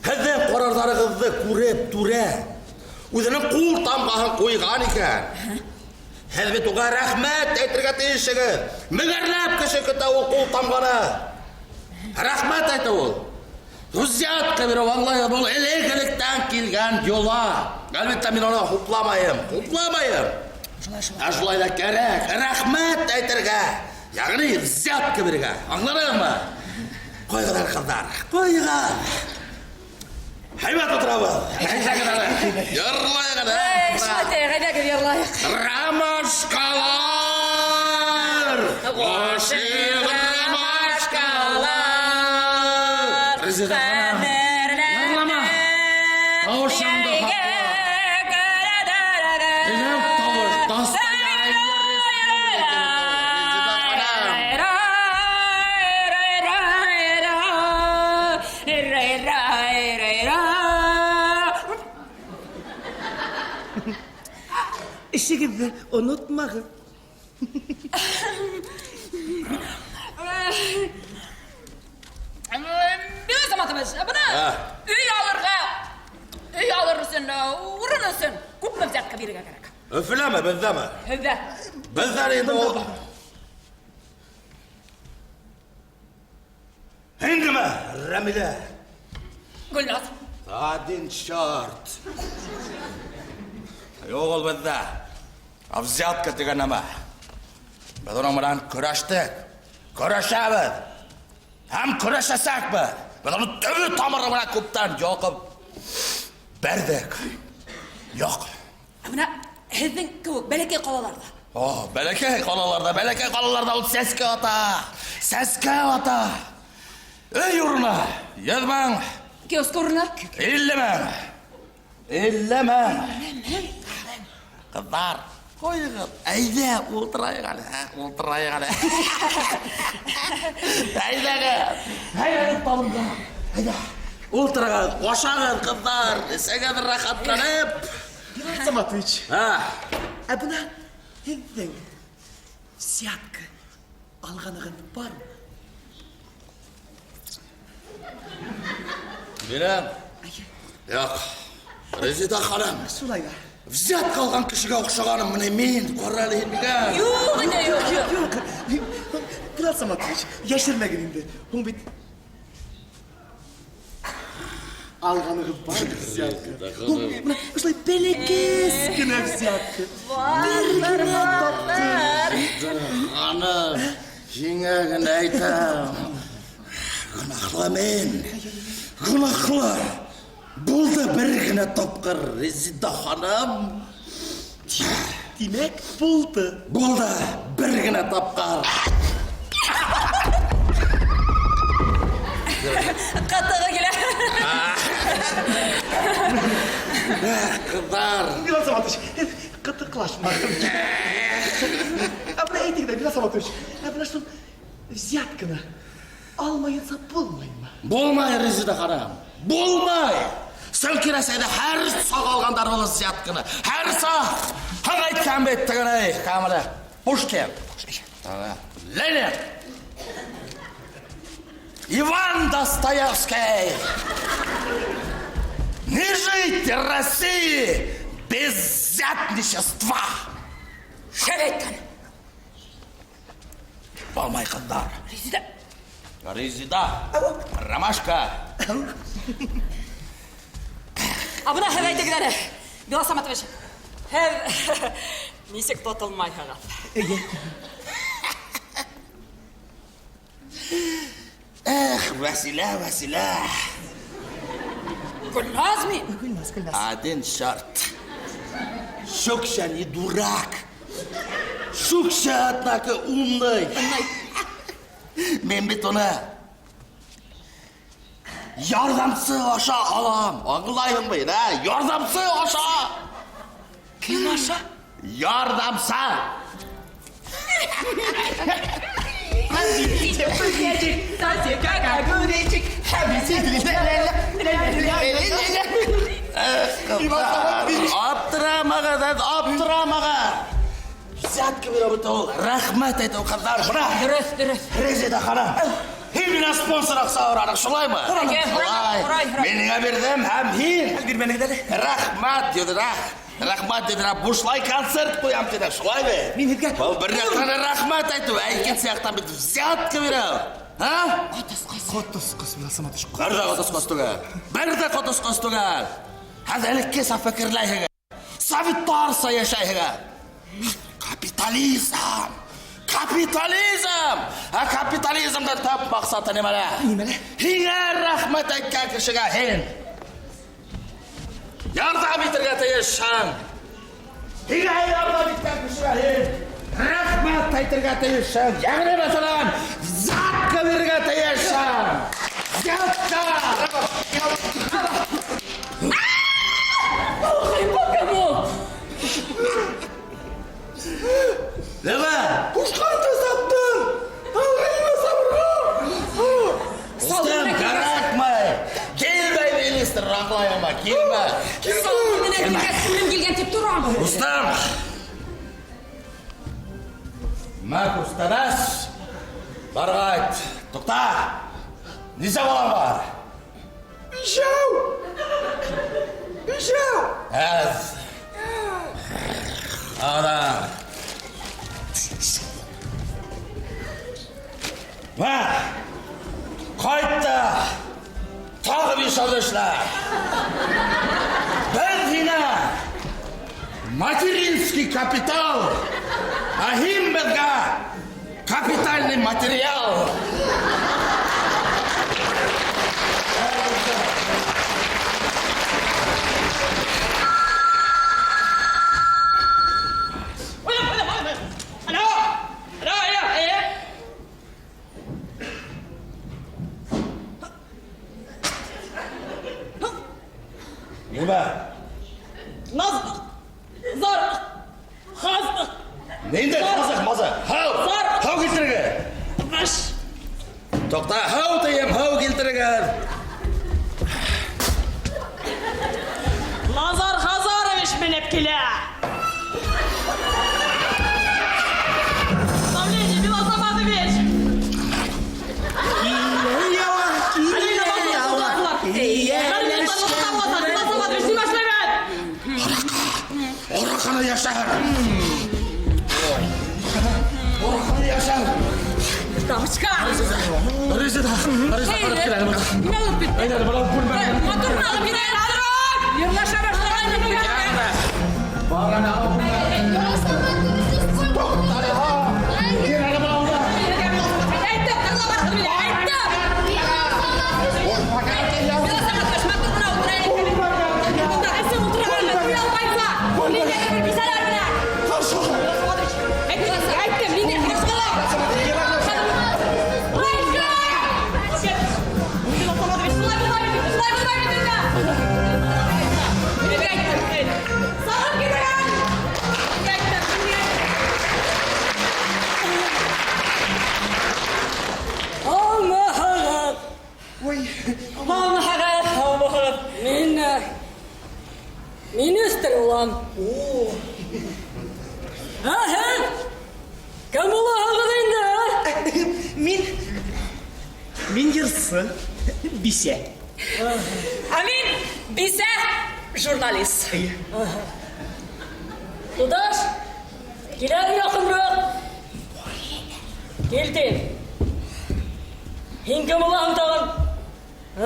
һеҙҙең ҡарарҙарығыҙҙы күреп, түрә үҙенең ҡул тамғаһын ҡуйған икән, һеҙ бит уға рәхмәт әйтергә тейешһегеҙ. Меңәрләп кеше көтә ул ҡул тамғаны. Рәхмәт әйтә ул. Взятка биреү, аңлайһың, был элек-электән килгән йола. Әлбиттә, мин уны хупламайым, хупламайым. Ә шулай ҙа кәрәк, рәхмәт әйтергә, йәғни взятка бирергә. Аңланыңмы? Ҡуйығыҙ әле, ҡыҙҙар, ҡуйығыҙ. Һәйбәт ултырабыҙ. Әйҙәгеҙ әле, йырлайыҡ әле. Эй, шулай итәйек, әйҙәгеҙ йырлайыҡ. Ромашкалар! Ғашиҡ ромашкалар! Резеда ханым, йырлама. Тауышыңды һаҡла. Минең тауыш достояние республики. Резеда ханым. Эшегеҙҙе онотмағыҙ. Билал Саматович, бына өй алырға, өй алыр өсөн, урын өсөн күпме взятка бирергә кәрәк? Өфөләме, беҙҙәме? Һеҙҙә. Беҙҙә инде ул. Һиндеме, Рәмилә? Гөлназ. Один черт. Юҡ ул беҙҙә. А взятка тигән нәмә. Беҙ уның менән көрәштек. Көрәшәбеҙ. Һәм көрәшәсәкбеҙ. Беҙ уны төбө тамыры менән күптән йолҡоп бәрҙек. Юҡ. Ә менә һеҙҙең кеүек бәләкәй ҡалаларҙа. О, бәләкәй ҡалаларҙа, бәләкәй ҡалаларҙа ул сәскә ата. Сәскә ата. Өй урыны 100 мең. Киоск урыны? 50 мең. 50 мең. Ҡыҙҙар, ҡуйығыҙ. Әйҙә, ултырайыҡ әле, ә, ултырайыҡ әле. Әйҙәгеҙ. Әйҙәгеҙ табынға. Әйҙә. Ултырығыҙ, ашағыҙ, ҡыҙҙар, эсәгеҙ рәхәтләнеп. Билал Саматович. Ә. Ә бына һеҙҙең взятка алғанығыҙ бармы? Бирәм. Юҡ. Резеда ханым. Шулай ҙа. Взятка алған кешегә оҡшағаным менә мин, ҡара әле һин миңә. Юҡ инде, юҡ, юҡ. Юҡ. Билал Саматович, йәшермәгеҙ инде. Һуң бит алғанығыҙ бар взятка. Һуң бына ошолай бәләкәс кенә взятка. Бер генә тапҡыр. Ханым, һиңә генә әйтәм. Гонаһлы мин. Гонаһлы. Булды бер генә тапҡыр, Резеда ханым. Тимәк, булды. Булды бер генә тапҡыр. Ҡытығы килә. Ҡыҙҙар. Билал Саматович, һеҙ ҡытыҡлашмағыҙ. Ә бына әйтегеҙ ҙә, Билал Саматович, ә бына шул взятканы алмайынса булмаймы? Булмай, Резеда ханым. Булмай. Сөнки Рәсәйҙә һәр саҡ алғандар был взятканы. Һәр саҡ. Һәм әйткән бит тегенәй, Камилә. Пушкин. Ленин. Иван Достоевский. Не жить России без взятничества. Шәп әйткән. Булмай, ҡыҙҙар. Резеда. Резеда. Ромашка. Ә бына һеҙ әйтегеҙ әле, Билал Саматович, һеҙ нисек тотолмайһығыҙ? Эйе. Эх, Вәсилә, Вәсилә. Гөлназ мин. Гөлназ, Гөлназ. Один черт. Шукша не дурак. Шукша, однако, умный. Мин бит уны ярҙамсы аша алам. Аңлайһыңмы, ә? Ярҙамсы аша. Кем аша? Ярҙамсы. Аптырамағыҙ, аптырамағыҙ. Взятка бирә бит ул. Рәхмәт әйтә ул ҡыҙҙар. Бына. Дөрөҫ, дөрөҫ. Резеда ханым. Һин минән спонсор аҡса һораның, шулаймы? Һораным. Шулай. Һорай, һорай. Мин һиңә бирҙем һәм һин. Бирмәнегеҙ әле. Рәхмәт, тиҙерәк. Рәхмәт, тиҙерәк. Бушлай концерт ҡуям тине, шулай бит? Мин һеҙгә Был бер яҡтан рәхмәт әйтеү, ә икенсе яҡтан бит взятка биреү. Һа? Ҡотосҡос, Билал Саматович. Бер ҙә ҡотосҡос түгел. Бер ҙә ҡотосҡос түгел. Һеҙ элеккесә фекерләйһегеҙ. Советтарса йәшәйһегеҙ. Капитализм! Капитализм! Ә капитализмдың төп маҡсаты нимәлә? Нимәлә? Һиңә рәхмәт әйткән кешегә һин ярҙам итергә тейешһең. Һиңә ярҙам иткән кешегә һин рәхмәт әйтергә тейешһең. Йәғни, мәҫәлән, взятка бирергә тейешһең. Взятка! Нимә? Ҡушҡан саптың! Устым, кәрәкмәй. Килмәй, министр, аңлайһыңмы? Килмә. Салғы менән килгәс, үлем килгән тип торам. Устым! Мә, күстәнәс. Бар ҡайт. Туҡта. Нисә балаң бар? Бишәү. Бишәү. Әҙ. Ана. Мә. Ҡайт та. Тағы бишәүҙе эшлә. Беҙ һиңә материнский капитал, ә һин беҙгә капитальный материал. Нимә? Наз... Зар... Хаз... Ниндәй ҡазыҡ, маза? Һыу! Зар- Һыу килтерегеҙ! Баш... Туҡта, һыу тием, һыу килтерегеҙ! Назар Хазарович менеп килә! Давление, Билал Саматович! Килә яуа, килә яуа. Билал Саматович, нимә эшләгән? Араҡыны йәшер! Араҡыны йәшер! Дамочка! Резеда, Резеда, ҡарап кил әле бында. Нимә булып китте? Әйҙә әле, бына бүлмәгә. Матурны алып китә. Йырлаша башлаган. Бар әнә, ал бүлмәгә. Туҡта әле, һа. Кил әле бына унда. Әйттем, тыңламаҫһың мине, әйттем. Билал Саматович, матур ғына ултыра әле. Бында эсеп ултырған туя алмайса. Ниндәйҙер бер бисәләр менән. Билал Саматович, әйттем, әйттем, ниндәй ҡаршылыҡ. Билал Саматович, шулай булмай бит инде, шулай булмай бит инде. Мин әйттем. Сағып китәгән. Әйттем, мин әйттем. Алмаһығыҙ! Алмаһығыҙ! Алмаһығыҙ! Мин министр булам. Ә һеҙ? Кем булаһығыҙ инде? Мин йырсы, бисә. Ә мин бисә журналист. Туташ, кил әле яҡыныраҡ. Кил тим. Һин кем булаһың тағын? Ә?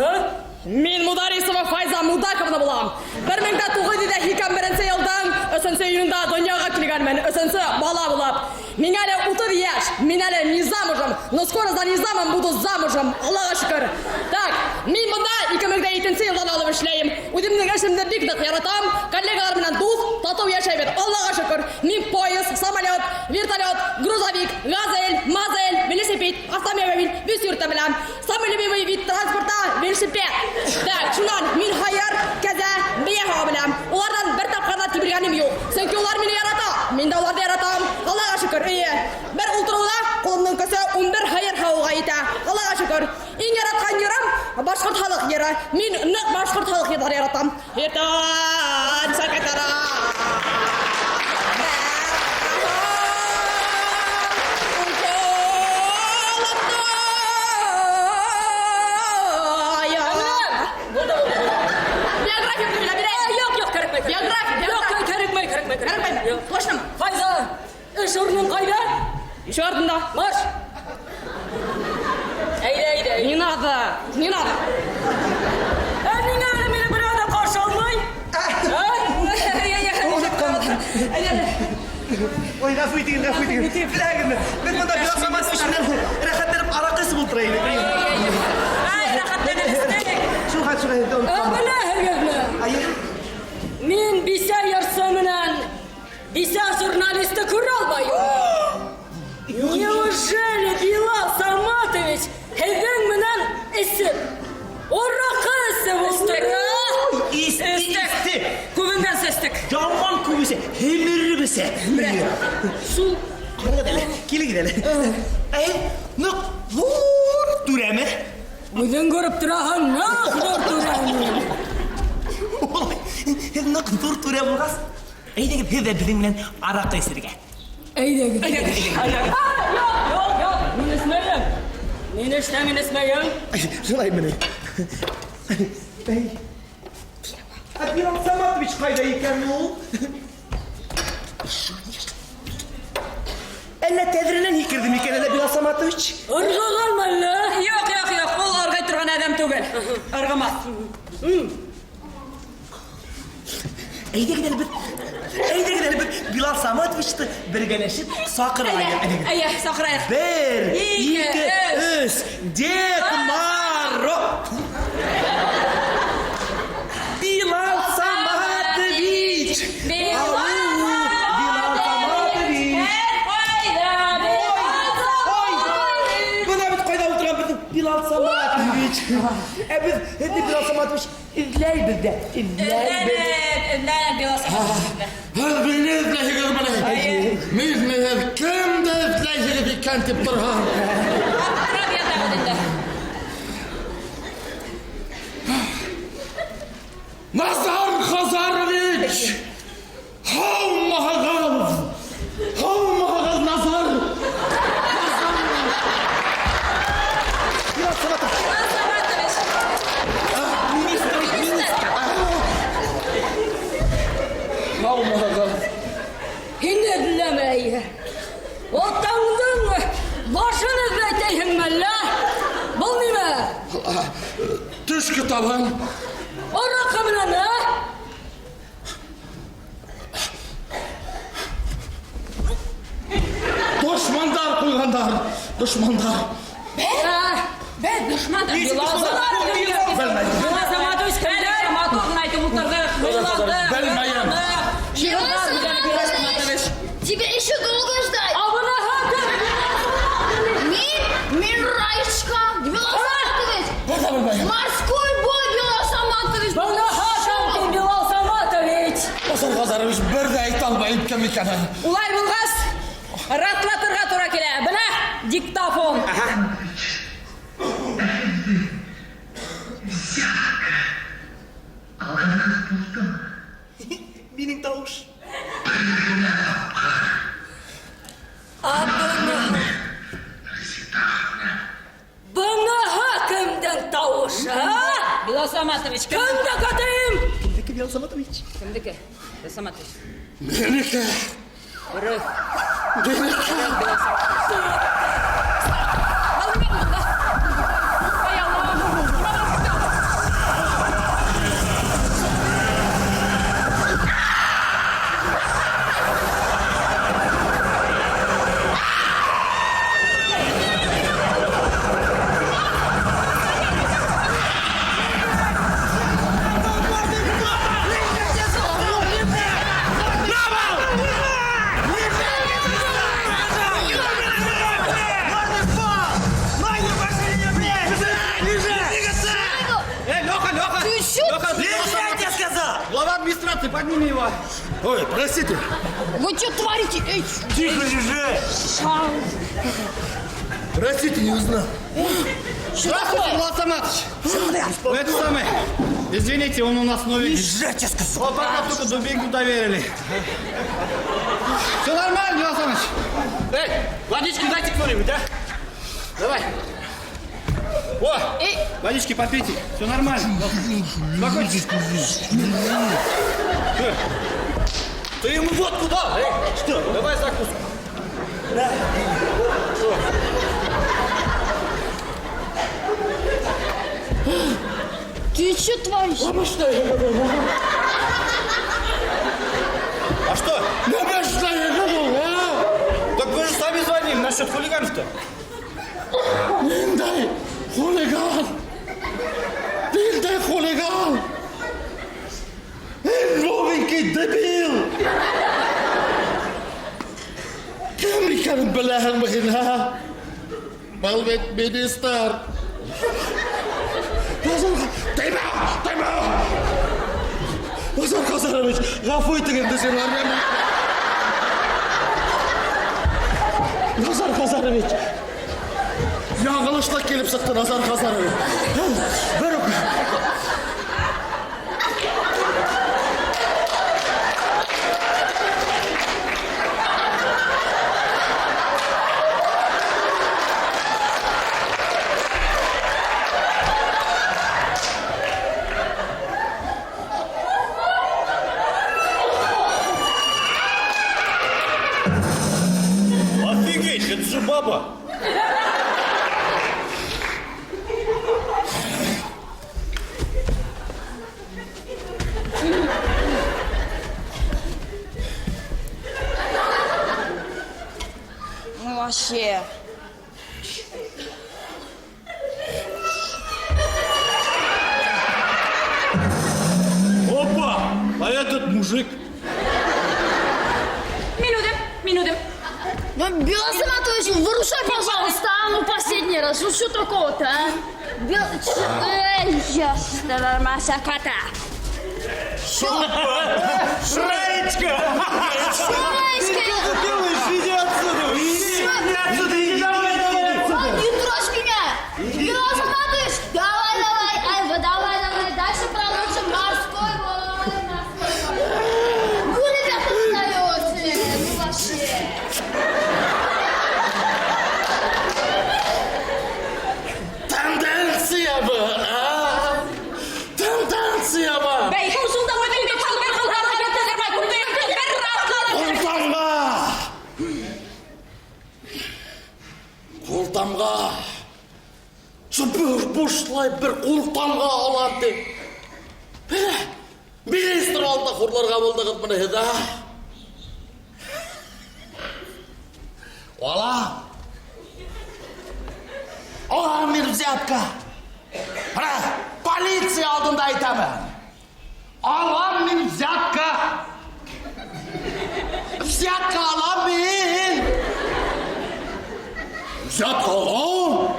Мин Мударисова Файза Мудаковна булам. 1981 йылдың 3 июнендә донъяға килгәнмен, 3 бала булып. Миңә әле 30 йәш, мин әле не замужем, но скоро за Низамом буду замужем, Аллаға шөкөр. Так, мин бында 2007 йылдан алып эшләйем. Үҙемдең эшемде бик ныҡ яратам, коллегалар менән дуҫ, татыу йәшәйбеҙ, Аллаға шөкөр. Мин поезд, самолет, вертолет, грузовик, газель, мазель, велосипед, автомобиль, весь йөртә беләм. Самый любимый вид транспорта велосипед. Так, шунан мин һыйыр, кәзә, бейә һауа беләм. Уларҙан бер тапҡыр ҙа тибелгәнем юҡ. Сөнки улар мине ярата. Мин дә уларҙы яратам. Аллаға шөкөр, эйе. Бер ултырыуҙа ҡулымдың көсө 11 һыйыр һауыуға етә. Аллаға шөкөр. Иң яратҡан йырым башҡорт халыҡ йыры. Мин ныҡ башҡорт халыҡ йырҙары яратам. Иртән сәкәтара. Биография белә бирә. Юҡ, юҡ, кәрәкмәй. Биография, Юҡ, кәрәкмәй, кәрәкмәй. Кәрәкмәйме? Точно? Файза, эш урының ҡайҙа? Ишек артында. Марш. Әйҙә, әйҙә. Не надо, не надо. Ә ниңә әле мине берәү ҙә ҡаршы алмай? Ой, ғәфү итегеҙ, ғәфү итегеҙ. Беләһегеҙме, беҙ бында Билал Саматович менән рәхәтләнеп араҡы эсеп ултыра инек. Ай, рәхәтләнеп эстек. Шул хәл, шул хәл. Ә беләһегеҙме? Әйе. Мин бисә йырсы менән бисә журналисты күрә алмайым. Неужели Билал Саматович һеҙҙең менән эсеп, араҡы эсеп ултыра? Исте, исте. Күбенгән эстек. Яман күп эсә, һемереп эсә. Шул Ҡарағыҙ әле, килегеҙ әле. Әй, ныҡ ҙур түрәме? үҙең күреп тораһың, ныҡ ҙур түрә мин. Һеҙ ныҡ ҙур түрә булғас, әйҙәгеҙ һеҙ ҙә беҙҙең менән араҡы эсергә. Әйҙәгеҙ. Әйҙәгеҙ. Юҡ, юҡ, юҡ, мин эсмәйем. Мин эсһәм, мин эсмәйем. Шулай мени? Әй. Ә Билал Саматович ҡайҙа икән ул? Әллә тәҙрәнән һикерҙе микән әллә Билал Саматович? Ырғығанмы әллә? Юҡ, юҡ, юҡ, ул ырғый торған әҙәм түгел. Ырғымаҫ. Әйҙәгеҙ әле беҙ, әйҙәгеҙ әле беҙ Билал Саматовичты бергәләшеп саҡырайыҡ. Әйҙәгеҙ. Әйе, саҡырайыҡ. Бер, Ике, ике, өс. өс. Дед Мороз. Билал Саматович. Билал Ау, Билал Саматович. Ҡайҙа Билал Ой, бына бит ҡайҙа ултыра беҙҙең Билал Саматович. Ә беҙ һеҙҙе, Билал Саматович, эҙләйбеҙ ҙә, эҙләйбеҙ. Эҙләнек, эҙләнек, Билал Саматович. Һеҙ мине эҙләйһегеҙме ни? Минме һеҙ кемде эҙләйһегеҙ икән тип торһам. Аптырап ятабыҙ инде. Назар Хазарович! Һаумыһығыҙ! Һаумыһығыҙ, Назар! Билал Саматович. Билал Саматович. Министр, министр. Һаумыһығыҙ! Һине эҙләмәй. Атаңдың башын эҙләтәйһеңме әллә? Был нимә? Төшкө табын. Араҡы менән, ә? Дошмандар ҡуйғандар. Дошмандар. Беҙ дошмандар. Билал Белмәйем. Билал Саматович, хәлдәр матур ғына әйтеп ултырҙыҡ, һыйландыҡ. Белмәйем. Билал Саматович, тебя еще долго ждать. А бына кем? Мин, мин Раечка, Билал Саматович. Бер ҙә белмәйем. Морской бой, Билал Саматович. Бына кем Билал Саматович. Назар Хазарович бер ҙә әйтә алмайым кем икәнен. Улай булғас, раҫлатырға тура килә. Бына диктофон. Взятка. Алғанығыҙ булдымы? Минең тауыш. А бына Бына кемдең тауышы, а? Билал Саматович, кем? Кемдеке тием? Кемдеке, Билал Саматович? Кемдеке? Билал Саматович. Минеке. Дөрөҫ. Минеке. Билал Саматович. Был нимә бында? Ай, Аллам. Нимә булып китте? Ты чё? Лежать, я сказал! Глава администрации, подними его. Ой, простите. Вы что творите? Эй, Тихо лежи! Простите, не узнал. что Здравствуйте, такое? Влад Саматович. Ну, это самое. Извините, он у нас новенький. Лежать, я сказал! Вот пока только дубинку доверили. Все нормально, Влад Саматович. Эй, водички дайте кто-нибудь, а? Давай. О, Эй. водички попейте. Все нормально. Успокойтесь. Ты ему водку дал? Эй, что? Давай закуску. Что? Ты что творишь? А что? Так вы же сами звонили насчет хулиганов-то. Ниндәй хулиган! Ниндәй хулиган! Эй, новенький дебил! Кем икәнен беләһеңме һин, һа? Был бит министр. Назар, теймә, теймә! Назар Хазарович, ғәфү итегеҙ инде сиңа. Назар Хазарович, яңылышлыҡ килеп сыҡты, Назар Хазарович. Бер үк. Офигеть, это же баба! Ну вообще. Опа! А этот мужик. Мин үҙем, мин үҙем. Ну, Билал Саматович, выручай, пожалуйста, а? Ну, последний раз. Ну, что такого-то, а? Машаката. Шураечка! Шураечка! Ты что делаешь? Иди отсюда! Иди отсюда! Иди давай, давай отсюда! Не трожь меня! Милан Азаматович, давай, давай, Айва, давай, давай, дальше продолжим морской бой, морской бой. Ну, ребята, даете, ну вообще. Тенденция бу, а? Тенденция бу. Бәй, шунда үҙеңде Ҡултамға! Ҡултамға! Бер бушлай бер ҡултамға алам тип. Бына, министр алдында хурларға булдығыҙ быны һеҙ, а? Алам. Алам мин взятка. Бына, полиция алдында әйтәмен. Алам мин взятка. Взятка алам мин. Взятка алам.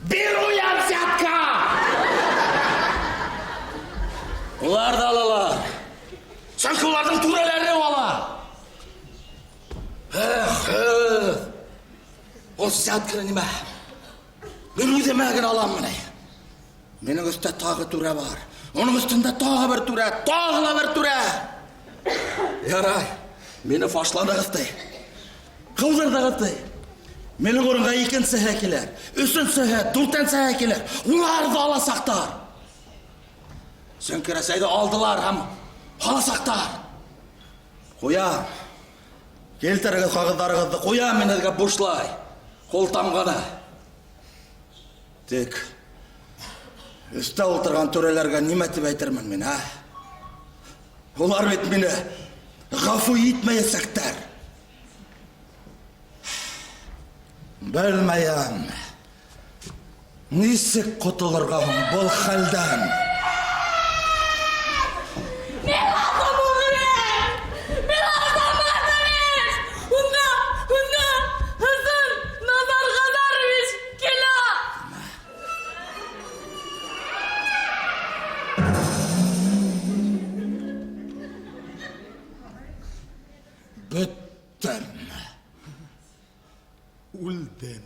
Беру я взятка. Улар ҙа алалар. Сөнки уларҙың түрәләре ала. Эх, эх. Ул взятканы нимә? Мин үҙемә генә алам ни. Минең өҫтә тағы түрә бар. Уның өҫтөндә тағы бер түрә, тағы ла бер түрә. Ярай, мине фашланығыҙ ти. Ҡыуҙырҙығыҙ ти. Минең урынға икенсеһе килер, өсөнсөһө, дүртенсеһе килер. Улар ҙа аласаҡтар. Сөнки Рәсәйҙе алдылар һәм аласаҡтар. Ҡуям. Килтерегеҙ ҡағыҙҙарығыҙҙы, ҡуям мин һеҙгә бушлай. Ҡултамғаны. Тик өҫтә ултырған түрәләргә нимә тип әйтермен мин, ә? Улар бит мине ғәфү итмәйәсәктәр. Белмәйем. Нисек ҡотолорға һуң был хәлдән? Милан Азаматович! Унда, унда, Хасан Назар Хазарович килә! Бөттөм. Үлдем.